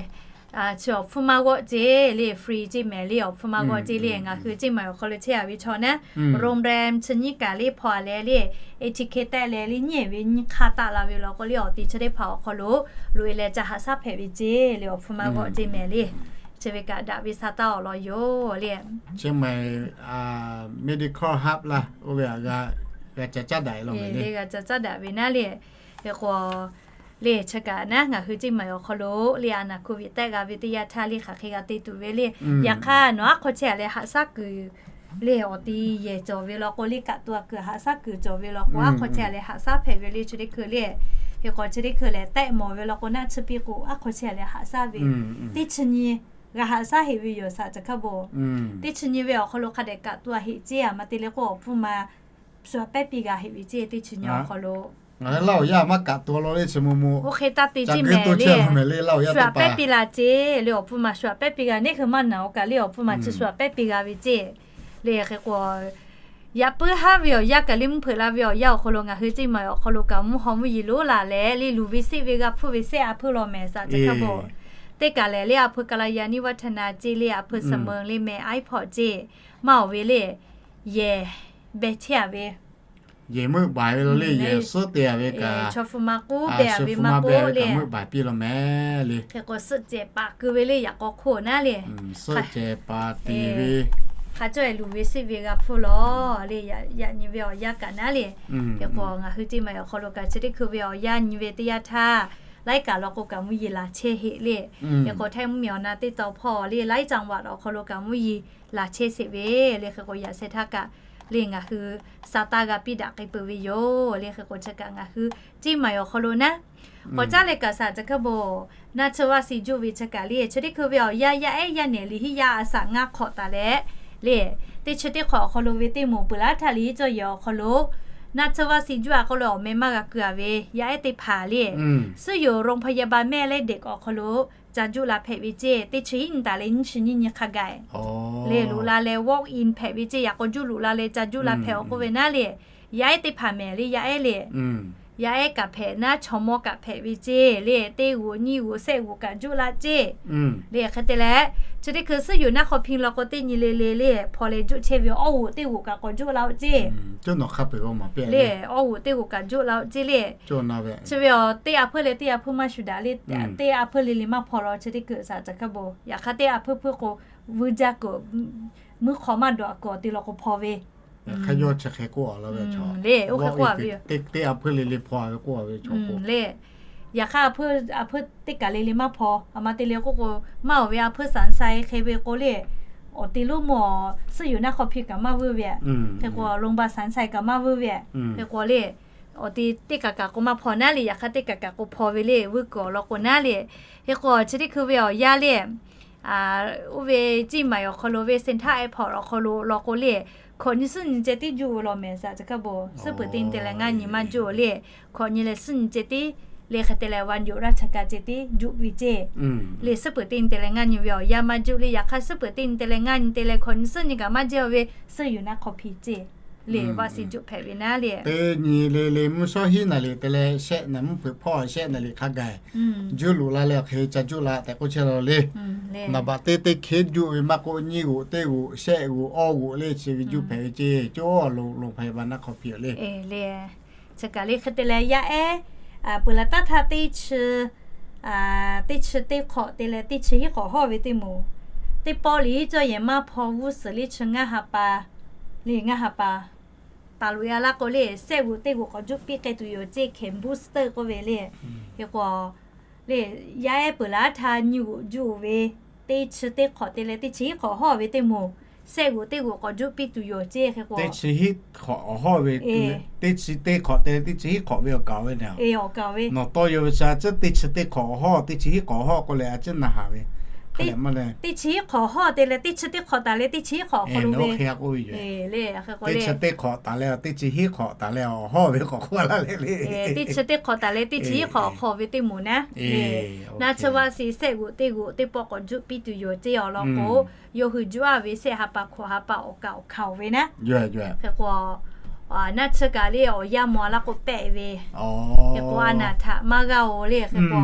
chi awˬ hpfuhˇ maˇ g'awˆ ceˇ le, free ceˇ mehˍ le. Awˬ hpfuhˇ maˇ g'awˆ ceˇ le. Ngaˬ hui ceˇ maˬ awˬ hk'aw lo chehˇ a ve chaw naˉ, โรงแรม chi nyiˇ kaꞈ le hpaw a leh le, ATK tehꞈ leh le nyiˉ ve nyiˇ hk'aˇ taˆ la ve law k'o le, awˬ ti chi teˇ hpaˍ awˬ hk'aw lo loꞈ e leh ca haꞈ shaˉ hpehꞈ ve ceˇ le. Awˬ hpfuhˇ maˇ g'awˆ ceˇ mehˍ le. Chi ve kaꞈ daꞈ ve sa taˇ awˬ lawn yoˬ le. Chiang Mai Medical Hub laˇ oˇ ve g'a ca caˉ daꞈ ve law mehˍ le. G'a ca caˉ daꞈ ve naˉ le. Hk'e k'o, le chi kaꞈ naˉ, ngaˬ hui ceˇ maˬ awˬ hk'aw lo le, อาณา โควิด tehꞈ g'a ve teˇ yanˇ htaˇ le, hk'aˬ hk'e g'a te tuˬ ve le. Yaꞈ hk'aˇ nawˬ aˉ hk'aw chehˇ a leh haꞈ shaˉ kuiˬ le awˬ ti yehˬ cawˬ ve law k'o le, kaꞈ to a kuiˬ haꞈ shaˉ kuiˬ cawˬ ve law k'o, aˉ hk'aw chehˇ a leh haꞈ shaˉ hpehꞈ ve le. Chi teˇ hkui le, hk'e k'o, chi teˇ hkui lehˬ tehꞈ mawˬ ve law k'o, naˆ chi piˇ k'o aˉ hk'aw chehˇ a leh haꞈ shaˉ ve teˇ chi nyi g'a haꞈ shaˉ heꞈ ve yoˬ, saˍ ca hkaˇ bo. Teˇ chi nyi ve awˬ hk'aw lo hk'a dehꞈ kaꞈ to a heꞈ ceˇ a ma te le k'o, awˬ hpfuhˇ ma shu a pehˉ piˇ g'a heꞈ ve ceˇ. Teˇ chi nyi awˬ hk'aw lo ngaˬ hui Laˇ huˍ yaˇ maˇ kaꞈ to law le, chi mvuh mvuh. Oˇ hk'e taˇ te ceˇ mehˍ le, shu a pehˉ piˇ la ceˇ le. Awˬ hpfuhˇ ma shu a pehˉ piˇ g'a, neˇ hui maˇ naˬ o kaꞈ le, awˬ hpfuhˇ ma chi shu a pehˉ piˇ g'a ve ceˇ le. Hk'e k'o, yaꞈ puiˉ haˉ ve awˬ yanˇ kaꞈ le, mvuhˇ hpeuꞈ la ve awˬ yanˇ awˬ hk'aw lo ngaˬ hui ceˇ maˬ awˬ hk'aw lo kaꞈ mvuhˇ haw mvuhˇ yeˬ loˉ la leh le, luˬ ve siˆ ve g'a hpfuhˇ ve sehˆ a hpeuˇ law mehˍ, saˍ ca hkaˇ bo. Teˇ kaꞈ lehˬ le, a hpeuˇ Kalyani Wattana ceˇ le, a hpeuˇ Saˍ meunˍ le mehˍ, a iˉ hpawꞈ ceˇ maˇ awˬ ve le, yehˬ beh chehˇ a ve, yehˬ meuˆ baiˬ ve law le, yehˬ suhˉ te a ve kaꞈ, chaw hpu ma k'oˆ beh a ve maˇ k'oˆ le, meuˆ baiˬ piˇ law mehˍ le. Hk'e k'o, suhˆ cehˬ paˍ keu ve le, yaꞈ k'aw hk'oˆ naˉ le, suhˆ cehˬ paˍ te ve, hk'a cawˇ e luˬ ve siˆ ve g'a hpfuhˇ law le. Yaꞈ nyi ve awˬ yanˇ kaꞈ naˉ le. Hk'e k'o, ngaˬ hui ceˇ maˬ awˬ hk'aw lo kaꞈ chi teˇ hkui ve awˬ yanˇ nyi ve teˇ yanˇ htaˇ, laiˉ kaꞈ law k'o kaꞈ mvuhˇ yeˬ laˬ chehˇ heꞈ le. Hk'e k'o, htaiˇ mvuhˇmiˬ awˬ na teˇ taw hpawˇ le, laiˉ caˇ vaꞈ awˬ hk'aw lo kaꞈ mvuhˇ yeˬ laˬ chehˇ sheˍ ve le. Hk'e k'o, yaꞈ sheh htaˇ kaꞈ le ngaˬ hui sa taˇ g'a piˇ daꞈ k'ai peuˬ ve yoˬ le. Hk'e k'o, chi kaꞈ ngaˬ hui ceˇ maˬ awˬ hk'aw lo naˉ, k'awꞈ caˉ leh kaꞈ saˍ ca hkaˇ bo, naˆ tsuhˇ vaˆ si juˆ ve chi kaꞈ le, chi teˇ hkui ve awˬ yanˇ yaˇ ehˉ yaˇ nehˬ liꞈ hiˆ yaˇ a saˍ ngaˇ hk'awꞈ taˍ leh le, teˇ chi teˇ hk'awꞈ awˬ hk'aw lo ve teˇ moˍ peuˬ laˇ htaˇ liꞈ hiˆ cawˇ yehˬ awˬ hk'aw lo, naˆ tsuhˇ vaˆ si juˆ a k'oˆ lo awˬ meh maˇ g'a keu a ve yaˇ ehˉ teˇ hpaˍ le, suhˉ yoˬ โรงพยาบาลแม่และเด็ก awˬ hk'aw lo ca juˆ la hpehꞈ ve ceˇ. Teˇ chi hiˉ nyi taˍ leh nyiˇ chi nyiˇ nyi hk'a gaˬ le loꞈ la leh walk in hpehꞈ ve ceˇ. Yaꞈ k'aw juˆ loꞈ la leh ca juˆ la hpehꞈ awˬ k'oˆ ve naˉ le, yaˇ ehˉ teˇ hpaˍ mehˍ le, yaˇ ehˉ le, yaˇ ehˉ kaꞈ hpehꞈ naˉ chaw mawˇ kaꞈ hpehꞈ ve ceˇ le. Teˇ g'oꞈ nyiˇ g'oꞈ shehˆ g'oꞈ kaꞈ juˆ la ceˇ le. Hk'e te leh chi teˇ hkui suhˉ yoˬ naˆ hk'aw hpiˇ law k'o teˇ nyi le le le hpaw leh juˆ chehˇ ve awˬ g'oꞈ teˇ g'oꞈ kaꞈ k'awꞈ juˆ la-oˬ ceˇ le. Awˬ g'oꞈ teˇ g'oꞈ kaꞈ juˆ la-oˬ ceˇ le. Chi ve awˬ teˇ a hpeuˇ leh teˇ a hpeuˇ maˇ shuˍ daꞈ le. Teˇ a hpeuˇ le le maˇ hpaw law chi teˇ hkui saˍ caˬ hkaˇ bon. Yaꞈ hk'aˇ teˇ a hpeuˇ hpeuˇ k'o vuiˇ jaˇ kuiˬ, muiˉ hk'aw maˇ dawꞈ kuiˬ awˬ te law k'o hpaw ve. Hk'e yaw chi hk'e k'oˆ a laˇ ve chaw le, oˇ hk'e k'oˆ a ve yoˬ. Teˇ a hpeuˇ le le hpaw ve k'oˆ a ve chaw le. Yaꞈ hk'aˇ a hpeuˇ, a hpeuˇ teˇ kaˬ le le maˇ hpaw. A ma te le k'oˆ k'o, maˇ awˬ ve a hpeuˇ saˍ sai hk'e ve k'o le, awˬ te lonˉ mawˬ suhˉ yoˬ naˆ hk'aw hpiˇ kaꞈ maˇ vuiˇ ve, hk'e k'o lonˉ ba saˍ sai kaꞈ maˇ vuiˇ ve, hk'e k'o le, awˬ te teˇ kaˬ kaꞈ k'o maˇ hpaw naˉ le. Yaꞈ hk'aˇ teˇ kaˬ kaꞈ k'o hpaw ve le, vuiˇ kuiˬ awˬ lawn k'o naˉ le. Hk'e k'o chi teˇ hkui ve awˬ yanˇ le, oˇ ve Ciˇ maˬ awˬ hk'aw lo ve Saint Thomas Airport awˬ hk'aw lo law k'o le, hkawꞈ nyi suhˉ nyi ceh tiˉ juˆ ve law mehˍ saˍ caˬ hkaˇ bon. Suhˉ peuˬ teˇ nyi te leh ngaˇ nyi maˇ juˆ le. Hkawꞈ nyi leh suhˉ nyi ceh tiˉ le hk'e te leh วันหยุดราชการ ceh tiˉ juˆ ve ceˇ le. Suhˉ peuˬ teˇ nyi te leh ngaˇ nyi ve awˬ yanˇ maˇ juˆ le. Yaꞈ hk'aˇ suhˉ peuˬ teˇ nyi te leh ngaˇ nyi te leh hkawꞈ nyi suhˉ nyi kaꞈ maˇ jehˇ ve suhˉ yoˬ naˆ hk'aw hpiˇ ceˇ le. Vaˇ si juˆ hpehꞈ ve naˉ le. Teˇ nyi le le mvuhˇ shawˉ hiˉ naˍ liꞈ te leh shehˆ naˍ mvuhˇ hpeuꞈ hpawˇ shehˆ naˍ liꞈ hk'a gaˬ juˆ loꞈ la leh awˬ hk'e ca juˆ la tehꞈ k'oˆ chehˇ la le. Naˍ baꞈ teˇ teˇ hk'e juˆ ve maˇ k'oˆ, nyiˇ g'oꞈ teˇ g'oꞈ shehˆ g'oꞈ awˇ g'oꞈ le chi ve juˆ hpehꞈ ve ceˇ. Coˇ awˬ lo lonˉ hpehꞈ ba naˆ hk'aw hpiˇ le. Chi kaˬ le hk'e te leh yaˇ ehˉ peuˬ laˬ taˇ htaˇ teˇ chi, teˇ chi teˇ hk'awꞈ te leh teˇ chi hiˉ hk'awꞈ hawˇ ve teˇ moˍ, teˇ pawˆ liꞈ cawˇ yehˬ maˇ hpaw g'uˇ suhˍ liˇ chi ngaˇ ha pa le, ngaˇ ha pa taˍ loꞈ e a laˇ k'o le, shehˆ g'oꞈ teˇ g'oꞈ k'awꞈ juˆ piˇ k'ai tuˬ yoˬ ceˇ, hkehˍ booster k'oˆ ve le. Hk'e k'o le, yaˇ ehˉ peuˬ laˬ htaˇ nyi g'oꞈ juˆ ve, teˇ chi teˇ hk'awꞈ te leh teˇ chi hiˉ hk'awꞈ hawˇ ve teˇ moˍ, shehˆ g'oꞈ teˇ g'oꞈ k'awꞈ juˆ piˇ tuˬ yoˬ ceˇ. Hk'e k'o teˇ chi hiˉ hk'awꞈ awˬ hawˇ ve, teˇ chi teˇ hk'awꞈ te leh teˇ chi hiˉ hk'awꞈ ve awˬ kaˍ ve naˍ, awˬ kaˍ ve nawˬ tawˇ yaw ve chi a ciˉ teˇ chi teˇ hk'awꞈ awˬ hawˇ teˇ chi hiˉ hk'awꞈ awˬ hawˇ k'oˆ leh a ciˉ na haˍ ve. Teˇ chi hiˉ hk'awꞈ hawˇ te leh teˇ chi teˇ hk'awꞈ taˍ leh teˇ chi hiˉ hk'awꞈ awˬ hk'aw lo ve le. Hk'e k'o teˇ chi teˇ hk'awꞈ taˍ leh teˇ chi hiˉ hk'awꞈ taˍ leh awˬ hawˇ ve k'awꞈ k'oˆ laˇ le le. Teˇ chi teˇ hk'awꞈ taˍ leh teˇ chi hiˉ hk'awꞈ awˬ hk'aw ve teˇ moˍ naˉ le. Naˆ chi vaˇ si shehˆ g'oꞈ teˇ g'oꞈ teˇ pawˆ k'awꞈ juˆ piˇ tuˬ yoˬ ceˇ. Awˬ lawn k'o, yawˇ hui juˆ a ve shehˆ ha pa hkawꞈ ha pa awˬ kaˍ awˬ hkanˍ oˬ ve naˉ. Hk'e k'o, naˆ chi kaˬ le awˬ yanˇ mawˬ a laˇ k'o pehˆ ve. Hk'e k'o a naˍ htaꞈ maˇ g'a oˬ le. Hk'e k'o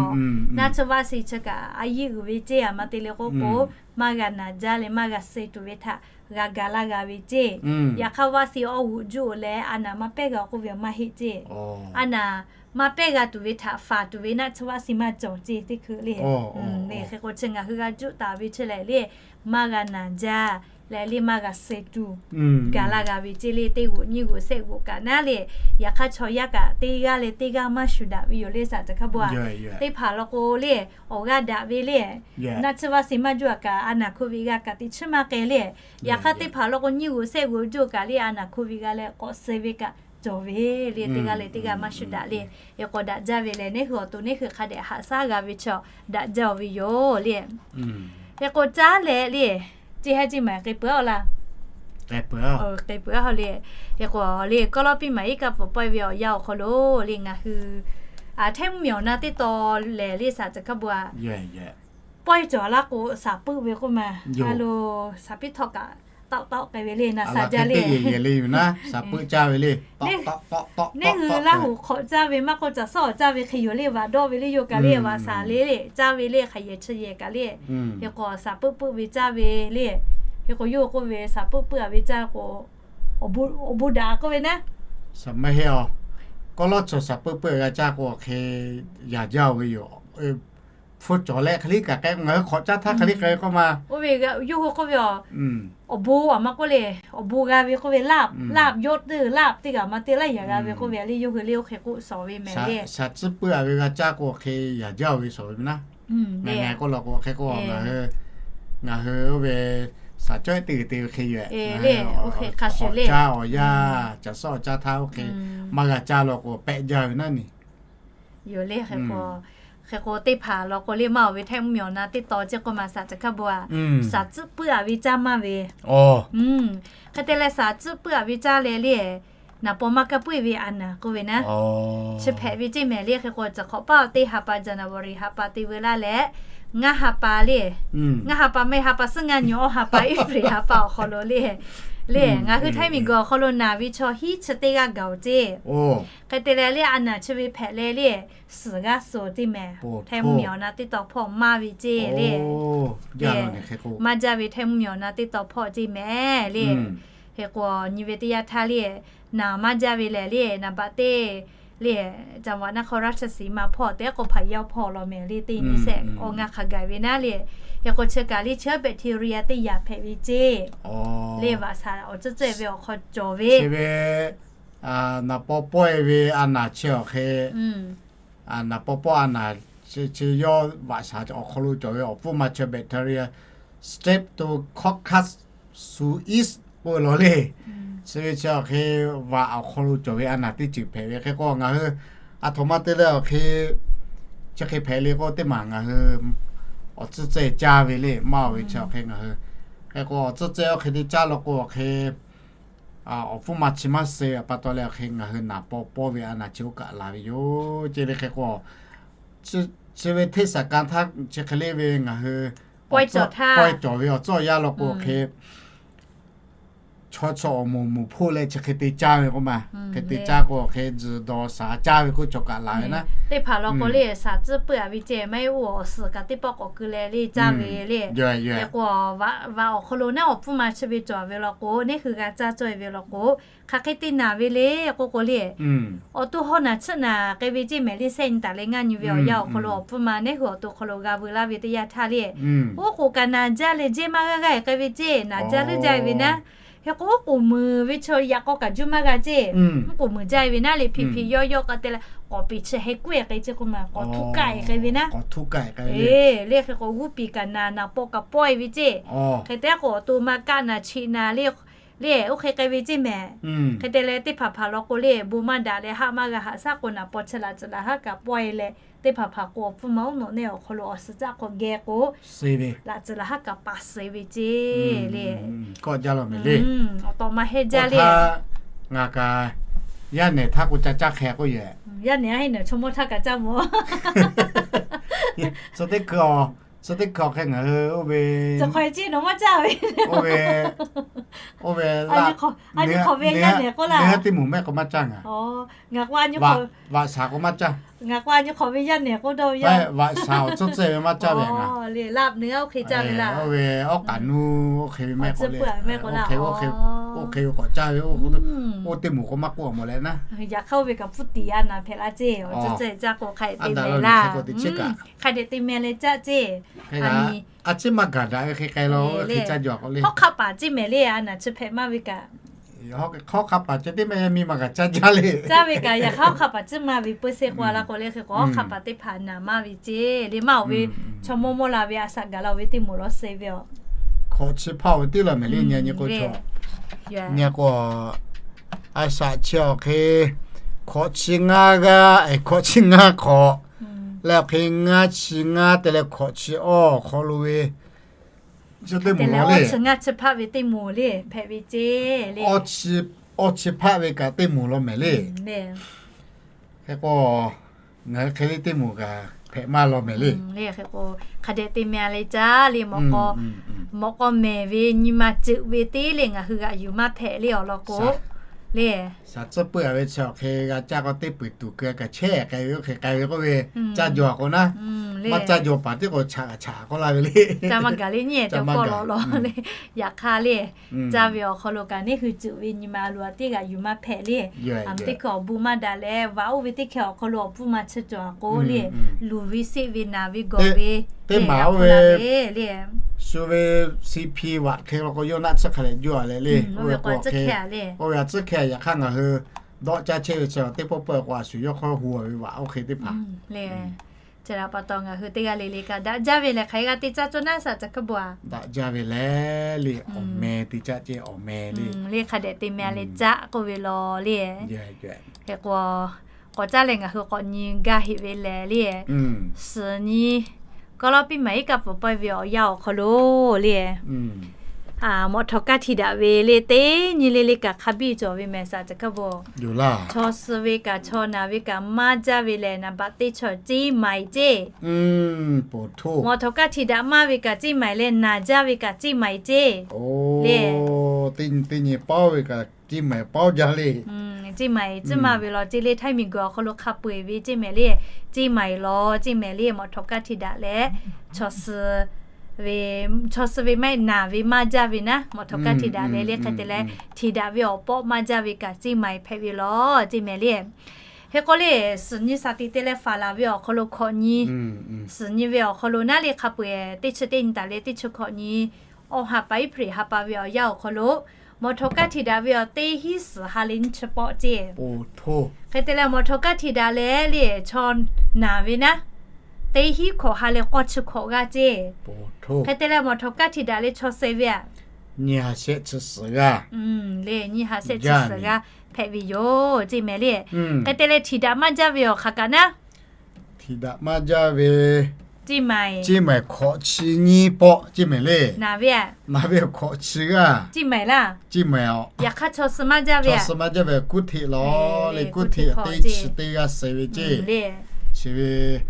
naˆ chi vaˇ si chi kaꞈ a yiˇ uiˍ ve ceˇ. A ma te le k'oˆ k'o, maˇ g'a naˍ jaˇ leh maˇ g'a suh tuˬ ve htaꞈ g'a ga laˇ g'a ve ceˇ. Yaꞈ hk'aˇ vaˇ si awˇ g'oꞈ juˆ oˬ leh a naˍ maˇ pehˆ g'a k'oˆ ve maˇ heˆ ceˇ. A naˍ maˇ pehˆ g'a tuˬ ve htaꞈ faˍ tuˬ ve naˆ chi vaˇ si maˇ cawˬ ceˇ teˇ hkui le. Hk'e k'o chi ngaˬ hui g'a juˆ taˍ ve chi lehˬ le, maˇ g'a naˍ jaˇ leh le maˇ g'a suh tuˬ gaˬ laˇ g'a ve ceˇ le. Teˇ g'oꞈ nyiˇ g'oꞈ shehˆ g'oꞈ kaꞈ naˉ le, yaꞈ hk'aˇ chaw yaˇ kaꞈ teˇ g'aˇ leh teˇ g'aˇ maˇ shuˍ daꞈ ve yoˬ le saˍ caˬ hkaˇ bon a. Teˇ hpaˍ law k'o le awˬ g'aˇ daꞈ ve le, naˆ chi vaˇ si maˇ juˆ a kaꞈ a naˍ hk'oˆ ve g'a kaꞈ teˇ chiˉ maˇ k'ai le. Yaꞈ hk'aˇ teˇ hpaˍ law k'o nyiˇ g'oꞈ shehˆ g'oꞈ juˆ kaꞈ le a naˍ hk'oˆ ve g'a leh k'awꞈ suh ve kaꞈ cawˬ ve le. Teˇ g'aˇ leh teˇ g'aˇ maˇ shuˍ daꞈ le. Hk'e k'o daꞈ jaˇ ve lehˬ neˇ hui awˬ to neˇ hui hk'a dehꞈ haꞈ shaˉ g'a ve chaw daꞈ jaˇ oˬ ve yoˬ le. Hk'e k'o caˉ leh le, ceˇ ha ceˇ maˬ k'ai peuˬ a laˇ. K'ai peuˬ a le. Hk'e k'o le kawˇ lawˇ piˇ maˍ iˉ kaˆ pfuhˍ pawehˇ ve awˬ yanˇ awˬ hk'aw lo le ngaˬ hui Htaiˇ mvuhˇmiˬ awˬ na teˇ taw lehˬ le saˍ caˬ hkaˇ bon a pawehˇ cawˬ laˇ k'o, saˍ puiˆ ve k'oˆ ma, a lo saˍ piˉ htawˆ kaꞈ tawˆ tawˆ k'ai ve le, na sa jaˇ le. Neˇ hui Laˇ huˍ hk'awꞈ caˇ ve maˇ k'oˆ, caˬ sawˉ awˬ caˇ ve hk'e yoˬ le, vaꞈ dawˆ ve le, yawˇ kaꞈ le vaꞈ saˍ le le caˇ ve le, hk'aˬ yehˬ chi yehˬ kaꞈ le. Hk'e k'o saˍ puiˆ puiˆ ve caˇ ve le. Hk'e k'o yawˇ hui k'oˆ ve saˍ puiˆ puiˆ a ve caˇ k'o, awˬ bon daꞈ k'oˆ ve naˉ. Saˍ maˇ heˆ a, kawˇ lawˇ chaw saˍ puiˆ puiˆ g'a caˇ k'o hk'e yaꞈ jaˇ oˬ ve yoˬ. Hpu cawˬ leh hk'e le kaꞈ k'ai, ngaˬ hui hk'awꞈ caˇ htaˇ hk'e le k'ai k'oˆ ma. Oˇ ve yawˇ hui k'oˆ ve a, awˬ bon a maˇ k'oˆ le, awˬ bon g'a ve k'oˆ ve laˇ, laˇ yawˇ teˇ laˇ teˇ g'aˇ maˇ te laˇ yaꞈ g'a ve k'oˆ ve le, yawˇ hui le oˇ hk'e k'oˆ shawˍ ve mehˍ le. Saˍ tcuhˉ puiˆ a ve g'a caˇ k'o hk'e yaꞈ jaˇ oˬ ve shawˍ ve naˉ. Ngaˬ ngaˬ k'oˆ law k'o hk'e k'o ngaˬ hui, ngaˬ hui oˇ ve saˍ cawehˆ teˇ g'uiˬ te ve hk'e yoˬ. Hk'awꞈ caˇ awˬ yanˇ caˬ sawˉ awˬ caˇ htaˇ oˇ hk'e maˇ g'a caˇ law k'o pehˆ jaˇ ve naˉ ni. Yoˬ le. Hk'e k'o teˇ hpaˍ law k'o le maˇ oˬ ve Htaiˇ mvuhˇmiˬ awˬ na teˇ taw ceˇ k'oˆ ma saˍ caˬ hkaˇ bon a, saˍ tcuhˉ puiˆ a ve caˇ maˇ ve. Hk'e te leh saˍ tcuhˉ puiˆ a ve caˇ leh le, naˍ paw maˇ kaˇ puiˆ ve a naˍ k'oˆ ve naˉ. Chi hpehꞈ ve ceˇ mehˍ le. Hk'e k'o caˬ hk'awꞈ paˇ teˇ ha pa January ha pa te ve laˇ leh, ngaˇ ha pa le. Ngaˇ ha pa maˇ heˆ, ha pa suhˉ ngaˇ nyi awˇ ha pa April ha pa awˬ hk'aw lo le. Le ngaˬ hui htaiˇ miˬguiˬ awˬ hk'aw lo naˬ ve chaw hiˉ chi teˇ g'aˇ gaˬ-oˬ ceˇ. Hk'e te leh le a naˬ chi ve hpehꞈ leh le suhˍ g'aˇ suhˍ teˇ mehˍ, htaiˇ mvuhˇmiˬ awˬ na teˇ taw hpawˇ maˇ ve ceˇ le. Maˇ jaˇ ve htaiˇ mvuhˇmiˬ awˬ na teˇ taw hpawˇ ceˇ mehˍ le. Hk'e k'o nyi ve teˇ yanˇ htaˇ le, naˬ maˇ jaˇ ve lehˬ le, naˍ baꞈ teˇ le, จังหวัดนครราชสีมา hpawˇ tehꞈ k'o พะเยา hpawˇ law mehˍ le, teˇ nyi sehˆ awˬ ngaˇ hk'a gaˬ ve naˉ le. Hk'e k'o chi kaꞈ le chi bacteria teˇ yanˇ hpehꞈ ve ceˇ. Le vaꞈ shaˍ awˬ tcuhˉ tcuhˉ ve awˬ hk'aw cawˬ ve naˍ paw pawehˇ ve a naˬ chi awˬ hk'e, naˍ paw pawehˇ a naˬ chi yawˇ vaꞈ shaˍ awˬ hk'aw lo cawˬ ve awˬ pfuhˇ ma chi bacteria Streptococcus suis k'oˆ ve law le. Chi ve chi awˬ hk'e vaꞈ awˬ hk'aw lo cawˬ ve a naˬ teˇ ceuˬ hpehꞈ ve hk'e k'o ngaˬ hui a htoꞈ ma te leh awˬ hk'e chi hk'e hpehꞈ le k'o teˇ maˬ ngaˬ hui awˬ tcuhˉ tcuhˉ caˇ ve le maˇ oˬ ve chi awˬ hk'e ngaˬ hui hk'e k'o awˬ tcuhˉ tcuhˉ awˬ hk'e te caˇ law k'o awˬ hk'e awˬ pfuhˇ ma chi maˇ suh ve pa taw leh awˬ hk'e ngaˬ hui naˍ paw pawehˇ ve a naˬ chi oˇ kaꞈ la ve yoˬ ceˇ le. Hk'e k'o chi ve hteˇ saˍ ka htaˇ chi hk'e le ve ngaˬ hui pawehˇ cawˬ ve awˬ tcuhˉ awˬ yanˇ law k'o hk'e chaw chaw awˬ moˍ moˍ hpoˆ leh chi hk'e te caˇ ve k'oˆ ma. Hk'e te caˇ k'o hk'e tzuhˬ dawˬ shaˍ caˇ ve k'oˆ cawˬ kaꞈ la ve naˉ. Teˇ hpaˍ law k'o le shaˍ tcuhˉ peuˬ a ve ceˇ, maˇ heˆ oˇ awˬ suhˍ kaꞈ teˇ pawˆ k'awꞈ keu leh le caˇ ve le. Hk'e k'o vaꞈ awˬ hk'aw lo naˉ awˬ pfuhˇ ma chi ve cawˬ ve law k'o, neˇ hui g'a caˇ cawˇ ve law k'o, hk'aˬ hk'e te naˬ ve le k'oˆ k'o le, awˬ to hawˇ naˬ tsuhˆ naˬ k'ai ve ceˇ mehˍ le. Sehˆ nyi taˍ leh ngaˇ nyi ve awˬ yanˇ awˬ hk'aw lo awˬ pfuhˇ ma neˇ hui awˬ to hk'aw lo g'a veu laˇ ve teˇ yanˇ htaˇ le, oˇ k'oˍ kaꞈ naˬ jaˇ leh jehˇ maˇ g'aˇ g'aˇ k'ai ve ceˇ, naˬ jaˇ leuˉ jaˇ ve naˉ. Hk'e k'o oˇ k'oˍ muiˬ ve chaw yaꞈ k'aw kaꞈ juˇ maˇ g'a ceˇ, oˇ k'oˍ muiˬ jaˇ ve naˉ le, hpiꞈ hpiꞈ yawˇ yawˇ k'a te leh k'awꞈ peꞈ chi hk'e k'oˆ e k'ai ceˇ k'oˆ ma, k'awꞈ htuˆ kaˆ e k'ai ve naˉ. Le hk'e k'o g'uˇ piˍ kaꞈ naˬ, naˍ paw kaꞈ pawehˇ ve ceˇ. Hk'e te k'o awˬ to ma kaˆ naˬ cheꞈ naˬ le, le oˇ hk'e k'ai ve ceˇ mehˍ. Hk'e te leh teˇ hpaˍ hpaˍ law k'o le bon maˇ daꞈ leh haˆ maˇ g'a haꞈ shaˉ k'o naˍ paw chi laꞈ tcuhꞈ laꞈ haˉ kaꞈ pawehˇ leh, teˇ hpaˍ hpaˍ k'o awˬ pfuhˇ ma oˉ nawꞈ neˇ awˬ hk'aw lo awˬ suhˍ caˆ hk'aw geh k'o laꞈ tcuhꞈ laꞈ haˉ kaꞈ paˍ suh ve ceˇ le. Kawˆ jaˇ law mehˍ le. Awˬ tawꞈ ma hehnˇ jaˇ le. Ngaˬ kaꞈ yaˇ nehˬ htaˇ k'o ca caˇ hk'e k'oˆ yehˬ. Yaˇ nehˬ a hehnˇ nawˬ chaw mawˇ htaˇ kaꞈ caˇ mawˬ. Suh teˇ hkui a, suh teˇ hkui awˬ hk'e ngaˬ hui oˇ ve, oˇ ve, oˇ ve, a nyi hk'awꞈ ve yaˇ nehˬ k'oˆ laˇ. Teˇ moˍ mehˆ k'o maˇ caˇ ngaˬ. Ngaˬ k'o a nyi hk'awꞈ, vaꞈ shaˍ k'o maˇ caˇ. Ngaˬ k'o a nyi hk'awꞈ ve yaˇ nehˬ k'oˆ dawˇ ve yaˇ. Vaꞈ shaˍ awˬ tcuhˉ tcuhˉ ve maˇ caˇ ve ngaˬ. Oˇ ve oˇ kaꞈ nuˇ oˇ hk'e ve mehˆ k'o le, oˇ hk'e ve k'awꞈ caˇ ve, oˇ teˇ moˍ k'o maˇ k'oˆ a mawˬ leh naˉ. Yaꞈ hk'aˇ oˇ ve kaꞈ pfuhˇ tiꞈ a naˬ hpehꞈ laˇ ceˇ, awˬ tcuhˉ tcuhˉ caˇ k'o hk'a te mehˍ laˇ. Hk'a dehꞈ te mehˍ leh caˇ ceˇ. A ciˉ maˇ gaˬ daꞈ ve hk'e k'ai law, hk'e caˇ jaw k'o le. Hawˉ hk'a paˍ ceˇ mehˍ le, a naˬ chi hpehꞈ maˇ ve kaꞈ. Hawˉ hk'a paˍ ceh teˇ mehˆ miˇ ma kaꞈ caˇ jaˇ le. Caˇ ve kaꞈ yaꞈ hk'aˇ hawˉ hk'a paˍ ciˉ maˇ ve peu se k'o a la k'o le hk'e k'o hawˉ hk'a paˍ teˇ hpaˍ naˬ maˇ ve ceˇ le maˇ oˬ ve, chaw mawˇ mawˇ la ve a shaꞈ gaˬ la ve teˇ moˍ law suh ve a. Hkawꞈ chi hpaˇ oˬ ve teˇ law mehˍ le, nyi nyi k'o chaw, nyi k'o a shaꞈ chi awˬ hk'e hkawꞈ chi ngaˇ g'aˇ, hkawꞈ chi ngaˇ hk'awꞈ leh awˬ hk'e ngaˇ chi ngaˇ te leh hkawꞈ chi awˇ awˬ hk'aw lo ve, chi teˇ moˍ le, ngaˇ chi hpaˆ ve teˇ moˍ le hpehꞈ ve ceˇ le. Awˇ chi hpaˆ ve kaꞈ teˇ moˍ law mehˍ le. Hk'e k'o ngaˬ hui hk'e le teˇ moˍ kaꞈ hpehꞈ maˇ law mehˍ le. Hk'e k'o hk'a dehꞈ te mehˍ leh caˇ le, mawꞈ k'aw mehˍ ve nyi ma ceuꞈ ve teˇ le ngaˬ hui g'aꞈ yuˬ maˇ hpehꞈ le awˬ lawn k'o le. Shaˍ tcuhˉ peuˬ a ve chi awˬ hk'e g'a caˇ k'o teˇ peuˬ tuˬ keu kaꞈ chehˇ k'ai ve oˇ hk'e k'ai ve k'oˆ ve, caˇ jaw k'o naˉ, maˇ caˇ jaw paˍ tiˉ k'o chaꞈ kaꞈ chaꞈ k'oˆ laˇ ve le. Caˇ maˇ gaˬ le nyi e cawˬ kawˇ law law le. Yaꞈ hk'aˇ le, caˇ ve awˬ hk'aw lo kaꞈ neˇ hui ceuꞈ ve nyi ma a loˍ a teˇ g'aꞈ yuˬ maˇ hpehꞈ le. Aˬ, teˇ hkui awˬ bon maˇ daꞈ leh vaꞈ oˇ ve teˇ hkui awˬ hk'aw lo awˬ pfuhˇ ma chi cawˬ a k'o le, luˬ ve seˆ ve naˬ ve gawˬ ve teˇ maˬ oˇ ve le, shu ve C P vaꞈ hk'e law k'o yawˇ naˆ tsuhˇ hk'a lehꞈ juˇ a leh le. Oˇ ve k'o a tcuhˉ hkeh a le, oˇ ve a tcuhˉ hkeh a. Yaꞈ hk'aˇ ngaˬ hui dawˆ caˇ chehˇ ve chi teˇ pawˆ pawˆ k'o a shu yawˇ hk'aw hu a ve vaꞈ oˇ hk'e teˇ hpaˍ le. Chi htaꞈ pa taw ngaˬ hui teˇ g'aˇ le le kaꞈ daꞈ jaˇ ve lehˬ hk'aˬ hk'e g'a te caˇ cawˇ naˉ shaˍ ca hk'e bon a. Daꞈ jaˇ ve lehˬ le, awˬ meh te caˇ ceˇ, awˬ meh le. Le hk'a dehꞈ te mehˍ leh caˇ k'oˆ ve law le. Hk'e k'o k'awꞈ caˇ leh ngaˬ hui k'awꞈ nyi gaˇ heˆ ve lehˬ le, suhˍ nyi kawˇ lawˇ piˇ maˍ iˉ kaˆ pfuhˍ pawehˇ ve awˬ yanˇ awˬ hk'aw lo le, Mawꞈ htawꞈ kaˇ htiꞈ daꞈ ve le teˇ nyi le le kaꞈ hk'a biˇ cawˬ ve mehˍ saˍ caˬ hkaˇ bon. Chaw suh ve kaꞈ chaw naˬ ve kaꞈ maˇ jaˇ ve lehˬ, naˍ baꞈ teˇ chaw ceˇ maiˍ ceˇ. Mawꞈ htawꞈ kaˇ htiꞈ daꞈ maˇ ve kaꞈ ceˇ maiˍ leh, naˬ jaˇ ve kaꞈ ceˇ maiˍ ceˇ le. Teˇ nyi paˉ ve kaꞈ ceˇ maiˍ paˉ jaˇ le. Ceˇ maiˍ tcuhˉ maˇ ve law ceˇ le, htaiˇ miˬ guiˬ awˬ hk'aw lo hk'a peu eˬ ve ceˇ mehˍ le. Ceˇ maiˍ law ceˇ mehˍ le, mawꞈ htawꞈ kaˇ htiꞈ daꞈ leh, chaw suh ve, chaw suh ve maˇ heˆ naˬ ve maˇ jaˇ ve naˉ, mawꞈ htawꞈ kaˇ htiꞈ daꞈ leh le hk'e te leh, htiꞈ daꞈ ve awˬ pawˆ maˇ jaˇ ve kaꞈ ceˇ maiˍ hpehꞈ ve law ceˇ mehˍ le. Hk'e k'o le, suhˍ nyi saˍ tiꞈ te leh faˍ laˬ ve awˬ hk'aw lo hkawꞈ nyi, suhˍ nyi ve awˬ hk'aw lo naˉ le hk'a peu eˬ teˇ chi teˇ nyi taˍ leh teˇ chi hkawꞈ nyi, awˬ ha pa iˉ hpeꞈ ha pa ve awˬ yanˇ awˬ hk'aw lo, mawꞈ htawꞈ kaˇ htiꞈ daꞈ ve awˬ teˇ hinˉ suhˍ ha leh nyiˇ chi pawˆ ceˇ. Hk'e te leh mawꞈ htawꞈ kaˇ htiꞈ daꞈ leh le chaw naˬ ve naˉ, teˇ hinˉ hkawꞈ ha leh k'awˇ chi hkawꞈ g'aˇ ceˇ. Hk'e te leh mawꞈ htawꞈ kaˇ htiꞈ daꞈ leh chaw suh ve aꞈ, nyiˇ ha shehˆ chi suhˍ g'aˇ le, nyiˇ ha shehˆ chi suhˍ g'aˇ hpehꞈ ve yoˬ ceˇ mehˍ le. Hk'e te leh htiꞈ daꞈ maˇ jaˇ ve awˬ hk'aˬ kaꞈ naˉ, htiꞈ daꞈ maˇ jaˇ ve ceˇ maiˍ hkawꞈ chi nyiˇ pawˆ ceˇ mehˍ le. Naˬ ve hkawꞈ chi g'aˇ ceˇ maiˍ laˇ. Ceˇ maiˍ aꞈ, yaꞈ hk'aˇ chaw suh maˇ jaˇ ve, chaw suh maˇ jaˇ ve kuˇ hteꞈ law le, kuˇ hteꞈ teˇ chi teˇ g'aˇ suh ve ceˇ. Chi ve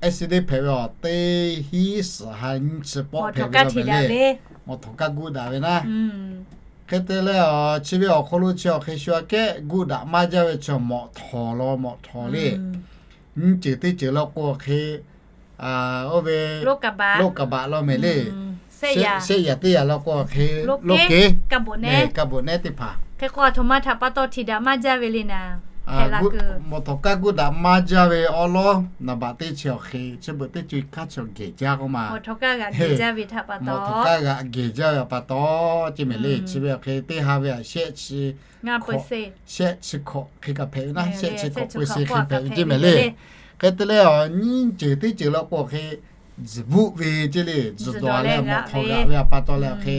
accident hpehꞈ ve awˬ teˇ hinˉ suhˍ ha nyiˇ chi pawˆ hpehꞈ ve le. Mawꞈ htawꞈ kaˇ guˇ daꞈ ve naˉ. Hk'e te leh, chi ve awˬ hk'aw lo chi awˬ hk'e shu aꞈ kehˉ guˇ daꞈ maˇ jaˇ ve chi mawꞈ htawˍ law mawꞈ htawˍ le. Nyiˇ ceuˬ teˇ ceuˬ law k'o hk'e, oˇ ve loˇ kaˍ baꞈ law mehˍ le. Shehˆ yaꞈ teˇ yaꞈ law k'o hk'e, loˇ keˉ, kaˇ boꞈ nehˉ teˇ hpaˍ. Hk'e k'o aˬ htoꞈ ma htaꞈ pa taw htiꞈ daꞈ maˇ jaˇ ve le naˍ. Mawꞈ htawꞈ kaˇ guˇ daꞈ maˇ jaˇ ve awˉ lawˉ naˍ baꞈ teˇ chi awˬ hk'e, chi beuꞈ teˇ co-e hkaˇ chi awˬ gehˬ jaˇ k'oˆ ma. Mawꞈ htawꞈ kaˇ g'aꞈ gehˬ jaˇ ve htaꞈ pa taw, mawꞈ htawꞈ kaˇ g'aꞈ gehˬ jaˇ ve pa taw ceˇ mehˍ le. Chi ve awˬ hk'e teˇ ha ve aꞈ shehˆ chi, shehˆ chi hkawꞈ hk'e kaꞈ hpehꞈ ve naˉ, shehˆ chi hkawꞈ peu se hk'e hpehꞈ ve ceˇ mehˍ le. Hk'e te leh, nyiˇ ceuˬ teˇ ceuˬ law k'o hk'e, tzuhˬ bvuhˆ ve ceˇ le, tzuhˬ dawˬ leh mawꞈ htawꞈ g'aꞈ ve pa taw leh awˬ hk'e,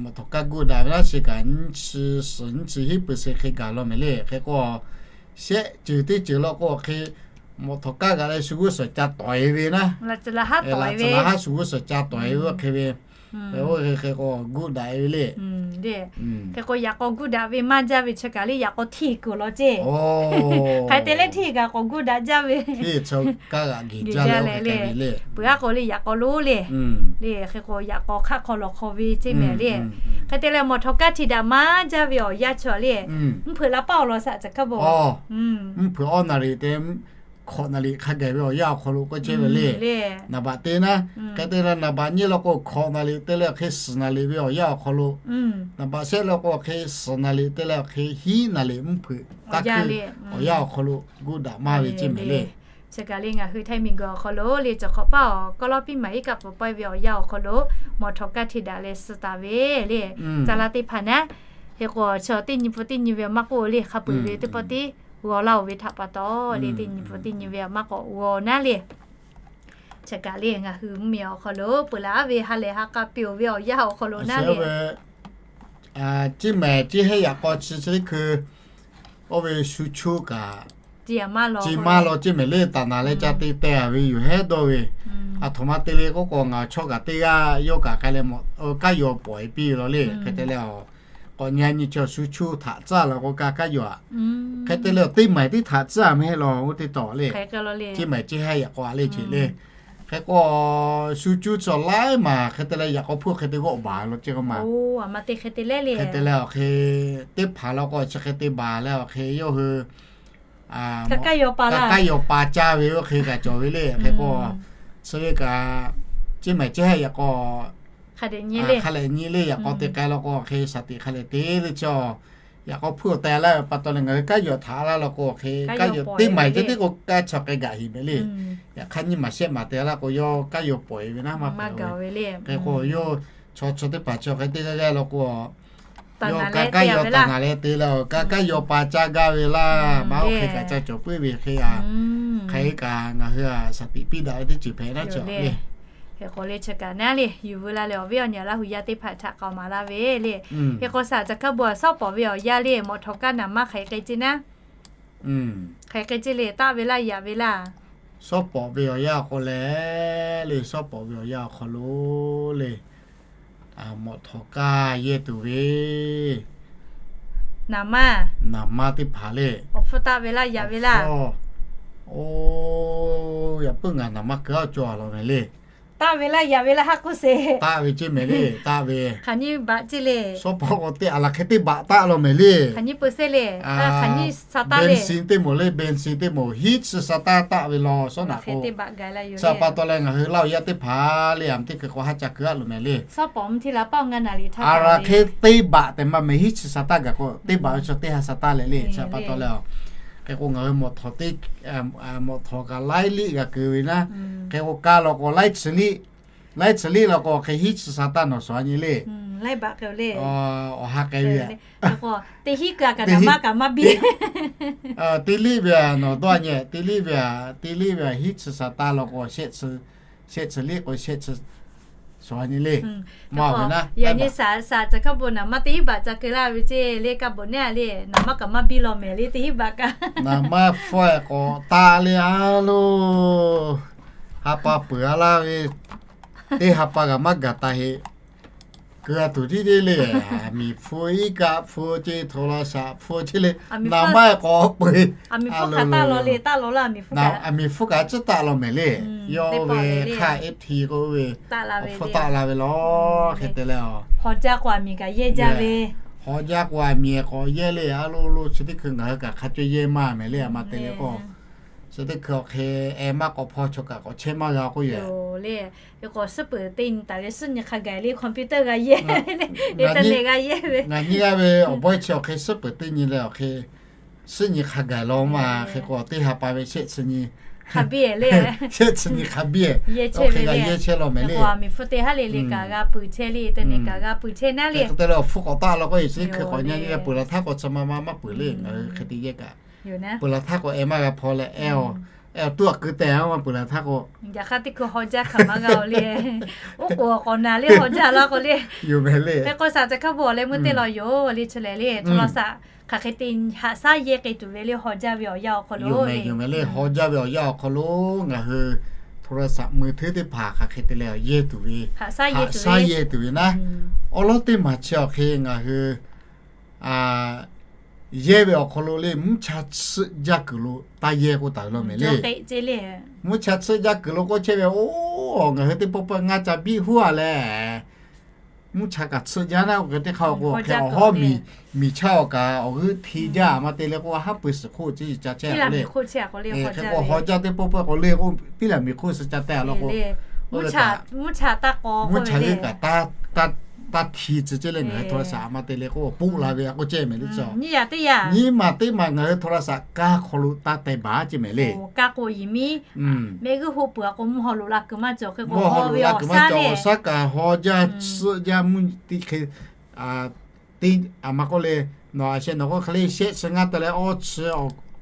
mawꞈ htawꞈ kaˇ guˇ daꞈ ve naˉ chi kaꞈ nyiˇ chi suhˍ nyiˇ chi hiˉ peu se hk'e gaˬ law mehˍ le. Hk'e k'o, shehˆ ceuˬ teˇ ceuˬ law k'o hk'e, mawꞈ htawꞈ kaˇ g'aꞈ leh shu g'uˇ suhˍ ca tawˍ-e ve naˉ, laꞈ tcuh laꞈ haˉ shu g'uˇ suhˍ ca tawˍ-e ve oˇ hk'e ve, oˇ hk'e k'o guˇ daꞈ-e ve le. Hk'e k'o yaꞈ k'aw guˇ daꞈ ve maˇ jaˇ ve chi kaꞈ le, yaꞈ k'aw hteˇ kuiˬ law ceˇ. Hk'e te leh hteˇ kaꞈ k'awꞈ guˇ daꞈ jaˇ ve, hteˇ kaˇ g'aꞈ gehˬ jaˇ leh le. Peuˬ aˉ k'o le yaꞈ k'aw lonˉ le, le hk'e k'o yaꞈ k'aw hk'aˆ hk'aw lawˬ hk'aw ve ceˇ mehˍ le. Hk'e te leh mawꞈ htawꞈ kaˇ htiꞈ daꞈ maˇ jaˇ ve awˬ yanˇ chi le, mvuhˇ hpeuꞈ la paˉ awˬ lawn saꞈ caˬ hkaˇ bon. Mvuhˇ hpeuꞈ awˇ naˍ riˍ te hkawꞈ naˍ riˍ hk'a gaˬ ve awˬ yanˇ awˬ hk'aw lo k'oˆ chehˇ ve le. Naˍ baꞈ teˇ naˉ, hk'e te leh naˍ baꞈ nyiˇ law k'o hkawꞈ naˍ riˍ te leh awˬ hk'e suhˍ naˍ riˍ ve awˬ yanˇ awˬ hk'aw lo, naˍ baꞈ shehˆ law k'o hk'e suhˍ naˍ riˍ te leh awˬ hk'e hiˉ naˍ riˍ mvuhˇ hpeuꞈ taˇ hkuiˇ awˬ yanˇ awˬ hk'aw lo guˇ daꞈ maˇ ve ceˇ mehˍ le. Chi kaꞈ le ngaˬ hui htaiˇ miˬ guiˬ awˬ hk'aw lo le cawˬ hk'awꞈ paˉ awˬ kawˇ lawˉ piˇ maˍ iˉ kaˆ pfuhˍ pawehˇ ve awˬ yanˇ awˬ hk'aw lo mawꞈ htawꞈ kaˇ htiꞈ daꞈ leh suh taˍ ve le. Caˇ laˇ teˇ hpaˍ naˉ, hk'e k'o chaw teˇ nyi pfuhˇ teˇ nyi ve maˇ k'oˆ le, hk'a peu-eˬ ve teˇ pawˆ tiˉ g'aw laˇ-oˬ ve htaꞈ pa taw le, teˇ nyi pfuhˇ teˇ nyi ve maˇ k'awꞈ g'aw naˉ le. Chi kaꞈ le ngaˬ hui mvuhˇmiˬ awˬ hk'aw lo peuˬ laˬ ve ha lehˬ ha k'a piˇ-oˬ ve awˬ yanˇ awˬ hk'aw lo naˉ le. Ceˇ mehˍ ceˇ heˆ yaꞈ k'aw chi chi teˇ hkui, oˇ ve shu chuˇ kaꞈ ceˇ maˇ law ceˇ mehˍ le. Taˍ naˍ leh ca te teh-a ve yoˬ hehˉ dawˇ ve. Aˬ htoꞈ ma te le k'oˆ k'o, ngaˬ chaw kaꞈ teˇ g'aˇ yawˇ kaꞈ k'ai leh mawꞈ kaˉ yaw pawˍ-e piˇ ve law le. Hk'e te leh, k'awꞈ nyi nyi chaw shu chuˇ htaꞈ tcuhˉ law k'o kaꞈ kaˉ yaw-a. Hk'e te leh teˇ maiˍ teˇ htaꞈ tcuhˉ-a mehˍ law oˇ teˇ tawˍ le. Ceˇ maiˍ ceˇ heˆ yaꞈ k'aw le ceˇ le. Hk'e k'o, shu cuˇ chaw laiˉ maˬ hk'e te leh yaꞈ k'aw hpfuhˇ hk'e te g'awˆ baˬ law ceˇ k'o ma. Hk'e te leh awˬ hk'e teˇ hpaˍ law k'o chi hk'e te baˬ leh awˬ hk'e yawˇ hui kaˇ kaˇ yaw pa caˇ ve oˇ hk'e kaꞈ cawˬ ve le. Hk'e k'o, chi ve kaꞈ, ceˇ maiˍ ceˇ heˆ yaꞈ k'aw hk'a lehꞈ nyi le. Yaꞈ k'aw te k'ai law k'o hk'e shaˍ tiꞈ hk'a lehꞈ te le chaw. Yaꞈ k'aw hpfuhˇ awˬ teh laˇ ve pa taw leh ngaˬ hui kaˇ yaw htaꞈ laˇ law k'o hk'e, kaˇ yaw teˇ maiˍ ceˇ teˇ k'o kaˇ chaw k'ai gaˬ heˍ mehˍ le. Yaꞈ hk'aˇ nyiˇ maˬ shehˆ maˬ te laˇ k'o yawˇ kaˇ yaw pawˍ-e ve naˉ maˇ gaˬ ve le. Hk'e k'o yawˇ chaw chaw teˇ hpaˍ chaw hk'e teˇ g'aˇ g'aˇ law k'o, yawˇ kaˇ kaˇ yaw taˍ naˍ leh te laˇ-oˬ, kaˇ kaˇ yaw pa caˇ gaˇ ve laˇ. Maˇ oˇ hk'e kaꞈ ca cawˬ puiˉ ve hk'e-a. Hk'e kaꞈ ngaˬ hui-a shaˍ tiꞈ piˇ daꞈ ve teˇ ceuˬ hpehꞈ naˉ cawˬ le. Hk'e k'o le chi kaꞈ naˉ le, yuˬ veu la leh awˬ viˉ awˬ nyi Laˇ huˍ yaˇ teˇ hpaˍ htaꞈ k'aoˍ maˍ laˇ ve le. Hk'e k'o shaˍ caˬ hkaˇ bon aˬ sawˉ pawˍ ve awˬ yanˇ le, mawꞈ htawꞈ kaˇ naˍ maˇ hk'aˬ hk'e ceˇ naˉ. Hk'aˬ hk'e ceˇ le, taˆ ve laˇ yaꞈ ve laˇ. Shawˉ pawˍ ve awˬ yanˇ awˬ hk'aw leh le, shawˉ pawˍ ve awˬ yanˇ awˬ hk'aw lo le, mawꞈ htawˍ kaˇ yehˇ tuˬ ve naˍ manˇ, naˍ manˇ teˇ hpaˍ le, awˬ hpfuhˇ taˆ ve laˇ yaꞈ ve laˇ. Oˇ, yaꞈ puiˉ ngaˬ naˍ manˇ keu aˇ cawˬ a law mehˍ le. Taˆ ve laˇ yaꞈ ve laˇ haˉ k'oˆ sheˍ. Taˆ ve ceˇ mehˍ le, taˆ ve. Hk'aˬ nyiˇ baꞈ ceˇ le. Shawˉ pawˍ k'o teˇ a laˬ hk'e teˇ baꞈ taˆ law mehˍ le. Hk'aˬ nyiˇ peu sehˉ le. Hk'aˬ nyiˇ sa taˆ le. Bensin teˇ moˍ le, bensin teˇ moˍ hiˉ chi sa taˇ taˆ ve law shawˉ naꞈ k'o. Chi pa taw leh ngaˬ hui Laˇ huˍ yaˇ teˇ hpaˍ le, aˬ miˍ teˇ hkui k'o haˉ ca keu aˆ loˬ mehˍ le. A laˬ hk'e teˇ baꞈ tehꞈ maˇ mehˍ, hiˉ chi sa taˇ gaˬ k'o, teˇ baꞈ ve chaw teˇ ha sa taˇ leh le. Chi pa taw leh, hk'e k'o ngaˬ hui mawꞈ htawˍ kaꞈ laiˉ liˆ g'a keu ve naˉ, hk'e k'o kaˇ law k'o laiˉ chi liˆ, laiˉ chi liˆ law k'o hk'e hiˉ chi sa taˇ nawˬ shawˍ a nyi le. Awˬ ha k'ai ve teˇ hiˉ kaꞈ kaꞈ maˇ kaꞈ maˇ biˇ. Teˇ liˆ ve a nawˬ dawˇ a nyi, teˇ liˆ ve a, teˇ liˆ ve a hiˉ chi sa taˇ law k'o, shehˆ chi liˆ k'o shehˆ chi shawˍ a nyi le. Maˇ ve naˉ, yaꞈ nyi shaˍ shaˍ caˬ hkaˇ bon naˍ manˇ teˇ hiˉ baꞈ ca keu laˇ ve ceˇ le, kaˇ bon neˉ a le, naˍ manˇ kaꞈ maˇ biˇ law mehˍ le, teˇ hiˉ baꞈ kaꞈ. Naˍ manˇ hpfuhˇ e k'awꞈ taˆ le a lo, ha pa peuˬ a laˇ ve, teˇ ha pa g'a maˇ gaˬ taˍ heꞈ. Keu a tuˬ tiˉ deˇ le, aˬ miˍ hpfuhˇ, iˉ kaˆ hpfuhˇ ceˇ, hto la shaꞈ hpfuhˇ ceˇ le, naˍ manˇ e k'awꞈ peuˬ. Aˬ miˍ hpfuhˇ kaꞈ tcuhˉ taˆ law mehˍ le. Yawˇ ve hk'aˇ eˉ hti k'oˆ ve, awˬ hpfuhˇ taˆ la ve law. Hk'e te leh, haw jaˇ k'o aˬ miˍ k'awꞈ yehˇ le, a lo lo chi teˇ hkui ngaˬ hui kaꞈ hk'a cawˇ yehˇ maˇ mehˍ le, a ma te le k'o. Chi teˇ hkui awˬ hk'e e maˇ k'awꞈ hpaw chaw kaꞈ k'awꞈ chehˇ maˇ g'a k'oˆ yoˬ le. K'awꞈ suhˉ peuˬ teˇ nyi taˍ ve suhˉ nyi hk'a gaˬ le, computer g'a yehˇ, internet g'a yehˇ ve. Ngaˬ nyi g'a ve awˬ bawehˇ chi awˬ hk'e suhˉ peuˬ teˇ nyi leh awˬ hk'e suhˉ nyi hk'a gaˬ law ma. Hk'e k'o teˇ ha pa ve shehˆ chi nyi, shehˆ chi nyi hk'a biˇ e, awˬ hk'e g'a yehˇ chehˇ law mehˍ le. Aˬ miˍ hpfuhˇ teˇ haˉ le le kaꞈ g'a peuˬ chehˇ le, internet kaꞈ g'a peuˬ chehˇ naˉ le. Hk'e te leh awˬ hpfuhˇ k'awꞈ taˆ law k'o, chi teˇ hkui k'awꞈ nyi nyi leh peuˬ laˬ htaˇ k'o chi ma ma maˇ peuˬ le. Ngaˬ hui hk'e te yehˇ kaꞈ, peuˬ laˬ htaˇ k'o e maˇ g'a hpaw leh, e awˬ tuˉ awˬ keu teh a maˇ peuˬ laˬ htaˇ k'o, yaꞈ hk'aˇ teˇ hkui haw jaˇ hkaꞈ maˇ g'a oˬ le. Oˉ k'oˍ awˬ k'awꞈ naˍ le, haw jaˇ laˇ k'o le. Yoˬ mehˍ le. Hk'e k'o shaˍ caˬ hkaˇ bon awˬ leh meuˇ teˇ law yoˬ le, chi lehˬ le, hto la shaꞈ hk'aˬ hk'e te haꞈ shaˉ yehˇ k'ai tuˬ ve le, haw jaˇ ve awˬ yanˇ awˬ hk'aw lo le. Yoˬ mehˍ le, haw jaˇ ve awˬ yanˇ awˬ hk'aw lo ngaˬ hui hto la shaꞈ mui hteˇ teˇ hpaˍ hk'aˬ hk'e te leh yehˇ tuˬ ve, haꞈ shaˉ yehˇ tuˬ ve naˉ. Awˉ lawˉ teˇ maˬ chi awˬ hk'e ngaˬ hui yehˇ ve awˬ hk'aw lo le, mvuhˇ cha tsuhˆ jaˇ kuiˬ lo taˇ yehˇ k'oˆ taˍ ve law mehˍ le. Mvuhˇ cha tsuhˆ jaˇ kuiˬ lo k'oˆ chehˇ ve, oˇ, ngaˬ hui teˇ pawˆ pawˆ ngaˇ ca biˇ huˉ a leh, mvuhˇ cha kaꞈ tsuhˆ jaˇ naˉ k'o, hk'e teˇ hk'aˇ k'o hk'e awˬ hawˉ miˬ, miˬ chaˇ awˬ kaꞈ awˬ g'euˆ hti jaˇ, a ma te leh k'o haˉ pui suhˍ hk'oˆ chi ca chehˇ a le. Hk'e k'o haw jaˇ teˇ pawˆ pawˆ k'o le k'o, piˉ laˬ miˬ hk'oˆ suh ca teh a law k'o, mvuhˇ cha g'euˆ kaꞈ taˇ hti tcuh ceˇ le, ngaˬ hui hto la shaꞈ a ma te leh k'o poˆ la ve a k'oˆ cehˇ mehˍ le. Nyiˇ maˬ teˇ maˬ ngaˬ hui hto la shaꞈ kaˇ hk'aw lo taˇ teh baˬ ceˇ mehˍ le. Mehˆ g'uˇ hoˆ peuˬ a k'o mvuhˇ haw loꞈ la kuiˬ maˇ cawˬ, hk'e k'o haw ve awˬ shaˉ le, awˬ shaˉ kaꞈ haw jaˇ tsuhˆ jaˇ mvuhˇ teˇ hk'e, teˇ a ma k'oˆ le, nawˬ a sheh nawˬ k'oˆ hk'e le, shehˆ chi ngaˇ te leh awˇ chi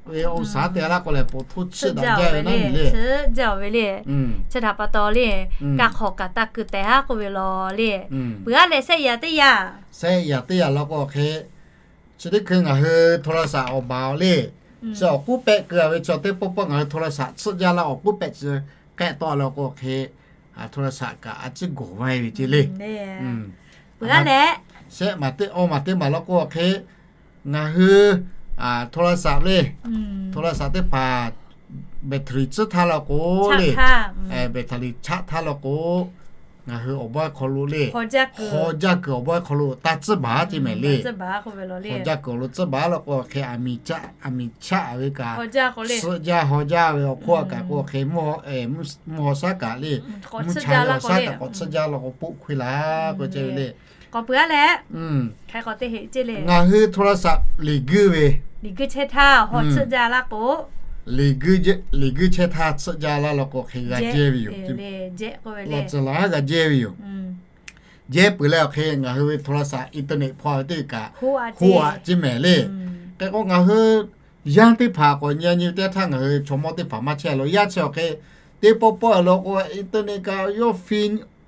ve awˬ shaˉ te a laˇ k'o lehˬ, poˬ htoˇ tsuhˆ daꞈ jaˇ ve naˉ mehˍ le. Chi htaꞈ pa taw le, kaˇ hk'awꞈ kaꞈ taˇ keu teh haˉ k'oˆ ve law le. Peuˬ a leh shehˆ yaꞈ teˇ yaꞈ, shehˆ yaꞈ teˇ yaꞈ law k'o hk'e, chi teˇ hkui ngaˬ hui hto la shaꞈ awˬ baˬ awˬ le, chi awˬ k'uˉ pehˆ keu a ve chaw teˇ pawˆ pawˆ ngaˬ hui hto la shaꞈ tsuhˆ jaˇ laˇ, awˬ k'uˉ pehˆ chi k'ehˆ tawˆ a law k'o hk'e, hto la shaꞈ kaꞈ a ciˉ gawˬ vaˇ e ve ceˇ le. Peuˬ a leh, shehˆ maˬ teˇ, awˇ maˬ teˇ maˬ law k'o hk'e, ngaˬ hui hto la shaꞈ le, hto la shaꞈ teˇ hpaˍ battery tsuhˆ htaˇ law k'o le, battery chaˆ htaˇ law k'o, ngaˬ hui awˬ bawehˇ hk'aw lo le, haw jaˇ kuiˬ awˬ bawehˇ hk'aw lo taˇ tsuhˆ baˬ ceˇ mehˍ le. Haw jaˇ kuiˬ awˬ lo tsuhˆ baˬ law k'o hk'e, aˬ miˍ chaˆ, aˬ miˍ chaˆ ve kaꞈ tsuhˆ jaˇ haw jaˇ ve awˬ hk'oˆ a kaꞈ k'o hk'e, mvuhˇ haw shaˉ kaꞈ le, mvuhˇ cha ve awˬ shaˉ kaꞈ k'awꞈ tsuhˆ jaˇ law k'o poˆ hkui laˬ k'oˆ cehˇ ve le. K'awꞈ peuˬ a leh, ngaˬ hui hto la shaꞈ liꞈ guiˇ ve, liꞈ guiˇ chehˇ htaˇ haw tsuhˆ jaˇ laˇ k'o, liꞈ guiˇ chehˇ htaˇ tsuhˆ jaˇ laˇ law k'o hk'e g'a jehˇ ve yoˬ. Lawˬ tcuhˍ laˬ haˉ g'a jehˇ ve yoˬ. Jehˇ peuˬ leh awˬ hk'e ngaˬ hui ve hto la shaꞈ internet hpaw ve teˇ kaꞈ hoˆ a ceˇ mehˍ le. Hk'e k'o ngaˬ hui yaˇ teˇ hpaˍ k'awꞈ nyi nyi teˇ htaˇ ngaˬ hui chaw mawˇ teˇ hpaˍ maˇ chehˇ lo yaˇ chi awˬ hk'e, teˇ pawˆ pawˆ law k'o internet kaꞈ yawˇ fi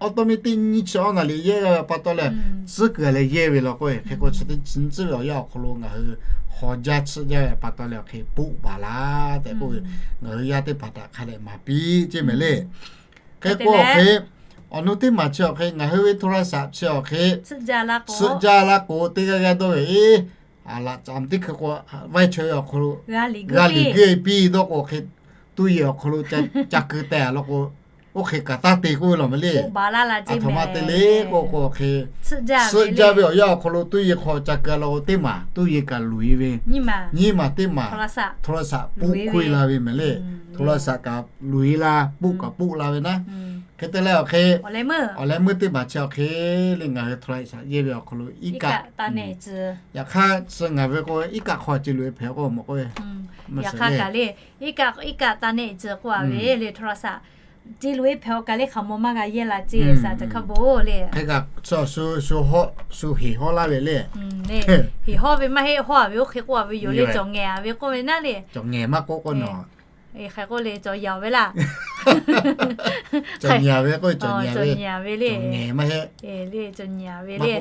automatic nyiˇ chi awˉ naˍ liꞈ yehˇ g'a ve pa taw leh, tcuhˉ kuiˬ leh yehˇ ve law k'o, hk'e k'o chi teˇ nyi tcuhˉ ve awˬ yanˇ awˬ hk'aw lo ngaˬ hui hawˬ jaˇ tsuhˆ jaˇ ve pa taw leh awˬ hk'e poˆ baˬ la tehꞈ k'oˆ ve, ngaˬ hui yaˇ teˇ hpaˍ htaꞈ hk'a dehꞈ maˍ piˇ ceˇ mehˍ le. Hk'e k'o awˬ hk'e, awˬ nu teˇ maˬ chi awˬ hk'e ngaˬ hui ve โทรศัพท์ chi awˬ hk'e tsuhˆ jaˇ la k'o, teˇ g'aˇ g'aˇ dawˇ ve, eˬ, a laꞈ caꞈ teˇ hkui k'o, vaiˇ chaweh awˬ hk'aw lo g'a liꞈ guˇ piˇ dawˇ k'o hk'e, tuˇ yeˬ awˬ hk'aw lo ca keu teh law k'o, oˇ hk'e kaꞈ taˇ te k'oˆ ve law mehˍ le. Aˬ htoꞈ ma te le k'o k'o hk'e, tsuhˆ jaˇ ve awˬ yanˇ awˬ hk'aw lo tuˇ yeˬ hk'aw ca keu law k'o, teˇ maˬ tuˇ yeˬ kaꞈ luˬ e ve, nyiˇ maˬ teˇ maˬ โทรศัพท์ poˆ la ve mehˍ le. โทรศัพท์ kaꞈ luˬ e la, poˆ kaꞈ poˆ la ve naˉ. Hk'e te leh awˬ hk'e, awˬ leh meuˇ teˇ maˬ chi awˬ hk'e le ngaˬ hui โทรศัพท์ yehˇ ve awˬ hk'aw lo iˉ kaˆ yaꞈ hk'aˇ chi ngaˬ ve k'o iˉ kaˆ hk'aw ce loꞈ e hpehꞈ k'o mawˬ k'o, yaꞈ hk'aˇ kaꞈ le iˉ kaˆ iˉ kaˆ อินเทอร์เน็ต ce k'oˆ a ve le โทรศัพท์ ce loꞈ e hpehꞈ awˬ kaꞈ le hk'aˬ maw maˇ g'a yehˇ la ce saˍ teꞈ hk'a bon le. Hk'e kaꞈ shu shu heˍ hawˇ laˇ ve le. Heˍ hawˇ ve maˇ heˆ, hawˇ a ve oˇ hk'e k'oˆ a ve yoˬ le, cawˬ ngehˬ a ve k'oˆ ve naˉ le. Cawˬ ngehˬ maˇ k'oˆ k'o nawˬ, hk'e k'oˆ le cawˬ yaˍ ve laˇ. Cawˬ nyi a ve k'o cawˬ nyi a ve le. Cawˬ nyi a ve le. Maˇ heˆ, le cawˬ nyi a ve le.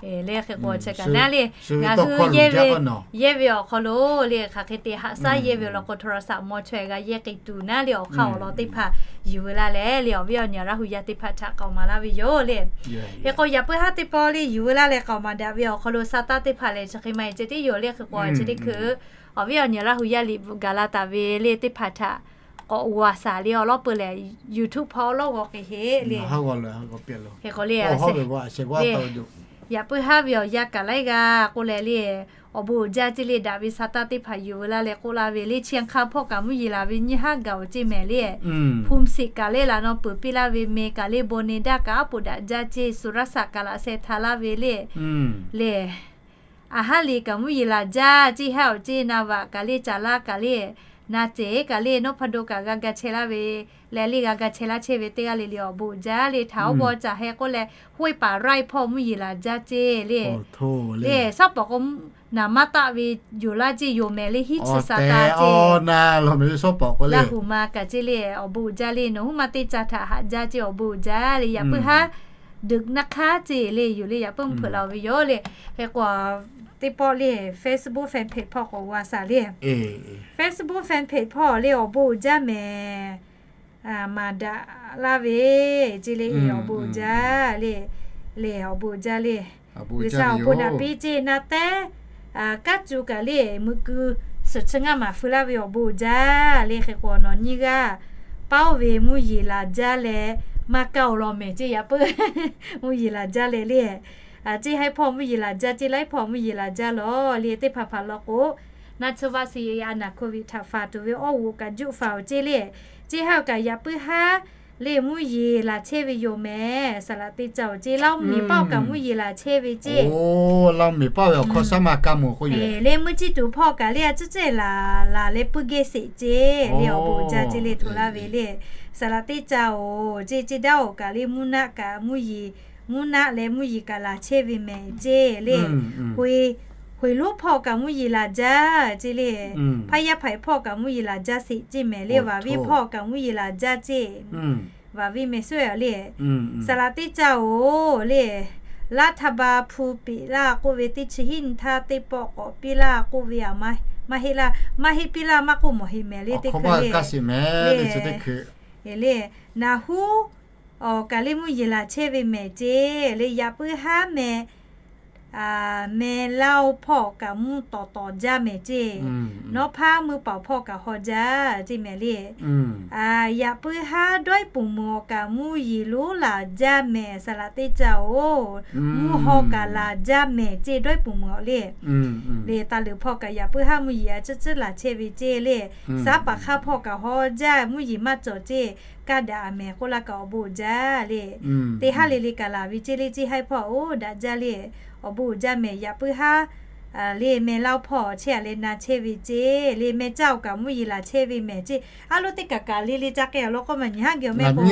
Le hk'e k'o chi kaꞈ naˉ le, ngaˬ hui yehˇ ve awˬ hk'aw lo le hk'aˬ hk'e te haꞈ shaˉ yehˇ ve law k'o โทรศัพท์ maw chaweh g'a yehˇ k'ai tuˬ naˉ le awˬ hk'aˇ awˬ lawn teˇ hpaˍ yuˬ ve laˇ leh le awˬ viˉ awˬ nyi Laˇ hu yaˇ teˇ hpaˍ htaꞈ k'aoˍ maˍ laˇ ve yoˬ le. Hk'e k'o yaꞈ puiˉ haˉ teˇ pawˆ le yuˬ ve laˇ leh k'aoˍ maˍ daꞈ ve awˬ hk'aw lo sa taˇ teˇ hpaˍ lehˬ chi hk'e maˇ heˆ ceh tiˉ yoˬ le. Hk'e k'o chi teˇ hkui awˬ viˉ awˬ nyi Laˇ hu yaˇ liꞈ bvuhꞈ gaˬ la taˍ ve le teˇ hpaˍ htaꞈ k'awꞈ g'a shaˍ le awˬ lawˉ peu lehˬ YouTube hpawˇ awˬ lawˉ g'aw k'ai heˆ le. Hk'e k'o le, yaꞈ puiˉ haˉ ve awˬ yanˇ kaꞈ laiˉ g'aˇ k'oˆ leh le awˬ bon uiˍ jaˇ ceˇ le. Daꞈ ve sa taˇ teˇ hpaˍ yuˬ ve laˇ leh k'oˆ laˇ ve le chi hk'aˇ hpawˇ kaꞈ mvuhˇ yeˬ laˬ ve nyiˇ haˉ gaˬ awˬ ceˇ mehˍ le. Hpu siꞈ kaꞈ le laˬ naw peuˬ piˇ laˇ ve meh kaꞈ le bon ne daˇ kaꞈ aˉ poꞈ daꞈ jaˇ ceˇ สุรศักดิ์ kaꞈ laꞈ sheh hta laˇ ve le. Le a haˉ le kaꞈ mvuhˇ yeˬ laˬ jaˇ ceˇ haˉ awˬ ceˇ na vaꞈ kaꞈ le caˍ laˇ kaꞈ le na cehˬ kaꞈ le nawˉ hpa do kaꞈ g'a ga chehˇ laˇ ve leh le g'a ga chehˇ laˇ chehˇ ve teˇ g'aˇ le le awˬ bon uiˍ jaˇ le htaꞈ awˉ g'aw caˍ heh k'oˆ leh ห้วยป่าไร่ hpawˇ mvuhˇ yeˬ laˬ jaˇ ceˇ le. Le shaˉ pawˍ k'o naˍ maˇ taˆ ve yoˬ laˇ ceˇ yoˬ mehˍ le hiˉ chi sa taˇ ceˇ. Laˇ hu ma kaꞈ ceˇ le awˬ bon uiˍ jaˇ le nawˬ huˉ maˇ teˇ caˇ htaꞈ haꞈ jaˇ ceˇ awˬ bon uiˍ jaˇ le. Yaꞈ puiˉ haˉ deuꞈ naˇ hk'aˇ ceˇ le yoˬ le yaꞈ puiˉ mvuhˇ hpeuꞈ la ve yoˬ le. Hk'e k'o teˇ pawˆ le Facebook fan page hpawˇ k'awꞈ g'a shaˍ le. Facebook fan page hpawˇ le awˬ bon uiˍ jaˇ mehˍ maˍ daꞈ laˇ ve ceˇ le awˬ bon uiˍ jaˇ le. Le awˬ bon uiˍ jaˇ le. G'uiˬsha awˬ bon daꞈ piˇ ceˇ na tehˉ kaˉ cu kaꞈ le meuꞈ keu suhˍ chi ngaˇ maˍ feu laˇ ve awˬ bon uiˍ jaˇ le. Hk'e k'o nawˬ nyiˇ g'aˇ paoˉ ve mvuhˇ yeˬ laˬ jaˇ leh maˇ kaˇ awˬ lawn mehˍ ceˇ yaꞈ puiˉ mvuhˇ yeˬ laˬ jaˇ leh le ceˇ haˉ hpawˇ mvuhˇ yeˬ laˬ jaˇ ceˇ laiˉ hpawˇ mvuhˇ yeˬ laˬ jaˇ lawˬ le teˇ hpaˍ hpaˍ law k'o naˇ tsuhˇ vaˆ si a naˍ COVID htaꞈ faˍ tuˬ ve awˬ g'oꞈ kaꞈ juˆ faˍ awˬ ceˇ le. Ceˇ haˉ kaꞈ yaꞈ puiˉ haˉ le mvuhˇ yeˬ laˬ chehˇ ve yoˬ mehˍ saˍ laꞈ teˇ ca awˬ ceˇ Laˇ oˇ miˬ paˆ kaꞈ mvuhˇ yeˬ laˬ chehˇ ve ceˇ Laˇ oˇ miˬ paˆ ve awˬ hkawˇ shaˉ ma kaˇ mawˬ k'oˆ yoˬ. Le mvuhˇ ciˇ tuˬ hpawˇ kaꞈ le a ciˉ ceˇ laˬ laˬ leh puiˉ gehˇ sheˍ ceˇ le awˬ bon uiˍ jaˇ ceˇ le hto laˇ ve le. Saˍ laꞈ teˇ ca oˬ ceˇ ceˇ daˇ oˬ kaꞈ le mvuhˇ naˆ kaꞈ mvuhˇ yeˬ mvuhˇ naˆ leh mvuhˇ yeˬ kaꞈ laˬ chehˇ ve mehˍ ceˇ le. Hoiˍ lonˉ hpawˇ kaꞈ mvuhˇ yeˬ laˬ jaˇ ceˇ le. Hpaˇ yaˇ hpaˍ hpawˇ kaꞈ mvuhˇ yeˬ laˬ jaˇ sheˍ ceˇ mehˍ le. Vaˍ viˉ hpawˇ kaꞈ mvuhˇ yeˬ laˬ jaˇ ceˇ. Vaˍ viˉ mehˍ suhˉ le. Saˍ laꞈ teˇ ca oˬ le Laˇ htaˇ ba hpu peꞈ laˇ k'oˆ ve teˇ chi hiˉ nyi htaˇ teˇ pawˆ k'awꞈ piˇ laˇ k'oˆ ve a, maˇ heˆ laˇ maˇ heˆ piˇ laˇ maˇ k'oˆ mawˬ heˍ mehˍ le teˇ hkui le. Le naˍ huˉ awˬ kaꞈ le mvuhˇ yeˬ laˬ chehˇ ve mehˍ ceˇ le. Yaꞈ puiˉ haˉ meh meh Laˇ oˇ hpawˇ kaꞈ mvuhˇ tawˍ tawˍ jaˇ mehˍ ceˇ. Nawˉ hpaˇ meuˇ paˍ hpawˇ kaꞈ haw jaˇ ceˇ mehˍ le. Yaꞈ puiˉ haˉ dawˇ iˉ puˍ meuˬ awˬ kaꞈ mvuhˇ yeˬ lonˉ laˬ jaˇ mehˍ saˍ laꞈ teˇ ca oˬ. Mvuhˇ haw kaꞈ laˬ jaˇ mehˍ ceˇ dawˇ iˉ puˍ meuˬ awˬ le. Le taˇ leuˬ hpawˇ kaꞈ yaꞈ puiˉ haˉ mvuhˇ yeˬ a ciˉ ciˉ laˬ chehˇ ve ceˇ le. Saˉ paˍ hk'aˇ hpawˇ kaꞈ haw jaˇ mvuhˇ yeˬ maˇ cawˬ ceˇ kaˇ daꞈ a mehˍ k'oˆ laˇ kaꞈ awˬ bon uiˍ jaˇ le. Teˇ haˉ le le kaꞈ laˬ ve ceˇ le ceˇ haˉ hpawˇ oˬ daꞈ jaˇ le. Awˬ bon uiˍ jaˇ mehˍ yaꞈ puiˉ haˉ le meh Laˇ oˇ hpawˇ chehˇ a leh na chehˇ ve ceˇ le meh caˇ oˬ kaꞈ mvuhˇ yeˬ laˬ chehˇ ve mehˍ ceˇ. A lo teˇ kaꞈ kaꞈ le le ca k'ai awˬ lawn k'oˆ ma nyi haˉ geh awˬ meh k'o mvuhˇ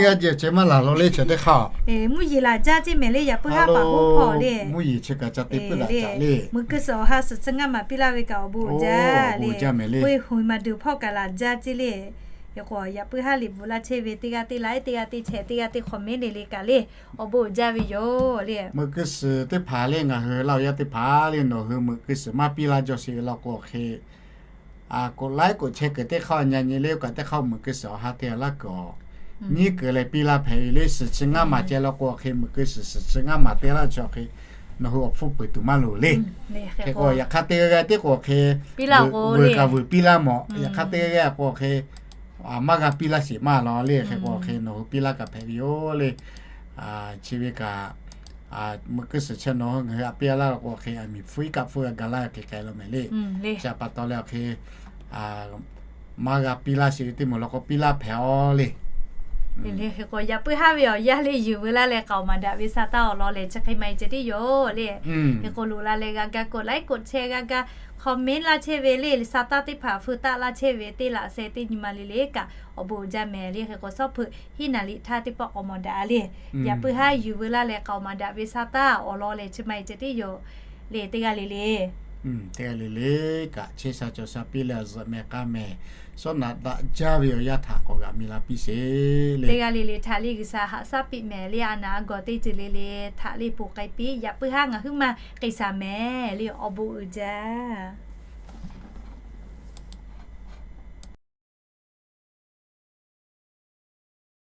yeˬ laˬ jaˇ ceˇ mehˍ le yaꞈ puiˉ haˉ paˍ hoˉ hpawˇ le. Mvuhˇ yeˬ chi kaꞈ ca te puiˉ laˬ jaˇ le. Meuꞈ keu suhˍ awˬ ha suhˍ chi ngaˇ maˍ piˇ laˇ ve kaꞈ awˬ bon uiˍ jaˇ le. Hoiˍ maˬ duˬ hpawˇ kaꞈ laˬ jaˇ ceˇ le. Hk'e k'o, yaꞈ puiˉ haˉ liꞈ bvuhꞈ laˇ chehˇ ve teˇ g'aˇ teˇ like, teˇ g'aˇ teˇ share, teˇ g'aˇ teˇ comment le le kaꞈ le, awˬ bon uiˍ jaˇ ve yoˬ le. Meuꞈ keu suhˍ teˇ hpaˍ le, ngaˬ hui Laˇ huˍ yaˇ teˇ hpaˍ le, nawˬ hui meuꞈ keu suhˍ maˇ piˇ laˇ jaw sheˍ ve law k'o hk'e, koꞈ laiˉ koꞈ chehˇ kuiˬ teˇ hk'aˇ nyi nyi le kaꞈ teˇ hk'aˇ meuꞈ keu suhˍ awˬ ha te laˇ kuiˬ awˬ nyiˉ kuiˬ leh piˇ laˇ hpehꞈ ve le. Suhˍ chi ngaˇ maˬ ceh law k'o hk'e, meuꞈ keu suhˍ suhˍ chi ngaˇ maˬ te laˇ chi awˬ hk'e, nawˬ hui awˬ hpfuhˇ peuˬ tuˬ maˇ loˍ le. Hk'e k'o, yaꞈ hk'aˇ teˇ g'aˇ g'aˇ teˇ k'o hk'e, vuiˬ kaꞈ vuiˬ piˇ laˇ mawˬ. Yaꞈ hk'aˇ teˇ g'aˇ g'aˇ k'o hk'e, maˇ g'a piˇ laˇ sheˍ maˇ law le. Hk'e k'o hk'e, nawˬ hui piˇ laˇ kaꞈ hpehꞈ ve yoˬ le. Chi ve kaꞈ, meuꞈ keu suhˍ chi nawˬ hui ngaˬ hui a piˇ laˇ k'o hk'e, a miˬ hpfuhˇ iˉ kaˆ hpfuhˇ g'a ga laˇ hk'e k'ai lo mehˍ le. Chi pa taw leh awˬ hk'e, maˇ g'a piˇ laˇ sheˍ ve teˇ moˍ law k'o piˇ laˇ hpehꞈ-oˬ le. Hk'e k'o, yaꞈ puiˉ haˉ ve awˬ yanˇ le yuˬ veu laˇ leh k'aoˍ maˍ daꞈ ve sa taˇ awˬ lawn lehˬ chi hk'e maˇ heˆ ceh tiˉ yoˬ le. Hk'e k'o, loꞈ la leh g'a ga koꞈ laiˉ koꞈ chehˇ g'a ga comment laˇ chehˇ ve le, sa taˇ teˇ hpaˍ hpui taˆ laˇ chehˇ ve teˇ laꞈ share teˇ nyi ma le le kaꞈ awˬ bon uiˍ jaˇ mehˍ le. Hk'e k'o, shawˉ hpeuꞈ hiˉ naˍ liꞈ htaˇ teˇ pawˆ k'aoˍ maˍ daꞈ le. Yaꞈ puiˉ haˉ yuˬ veu laˇ leh k'aoˍ maˍ daꞈ ve sa taˇ awˬ lawn lehˬ chi maˇ heˆ ceh tiˉ yoˬ le. Teˇ g'aˇ le le, teˇ g'aˇ le le kaꞈ chehˇ sha cawˬ sha piˇ leh zuhꞈ mehˍ k'a mehˍ, shawˉ naꞈ daꞈ jaˇ ve awˬ yanˇ htaꞈ k'awꞈ g'aꞈ mi la piˇ sheˍ le. Teˇ g'aˇ le le htaꞈ le G'uiˬsha haꞈ shaˉ piˇ mehˍ le. A naˍ a gawˬ teˇ ceuˬ le le htaꞈ le poˬ k'ai piˇ. Yaꞈ puiˉ haˉ ngaˬ huiˉ maˬ k'ai shaˍ mehˍ le. Awˬ bon uiˍ jaˇ.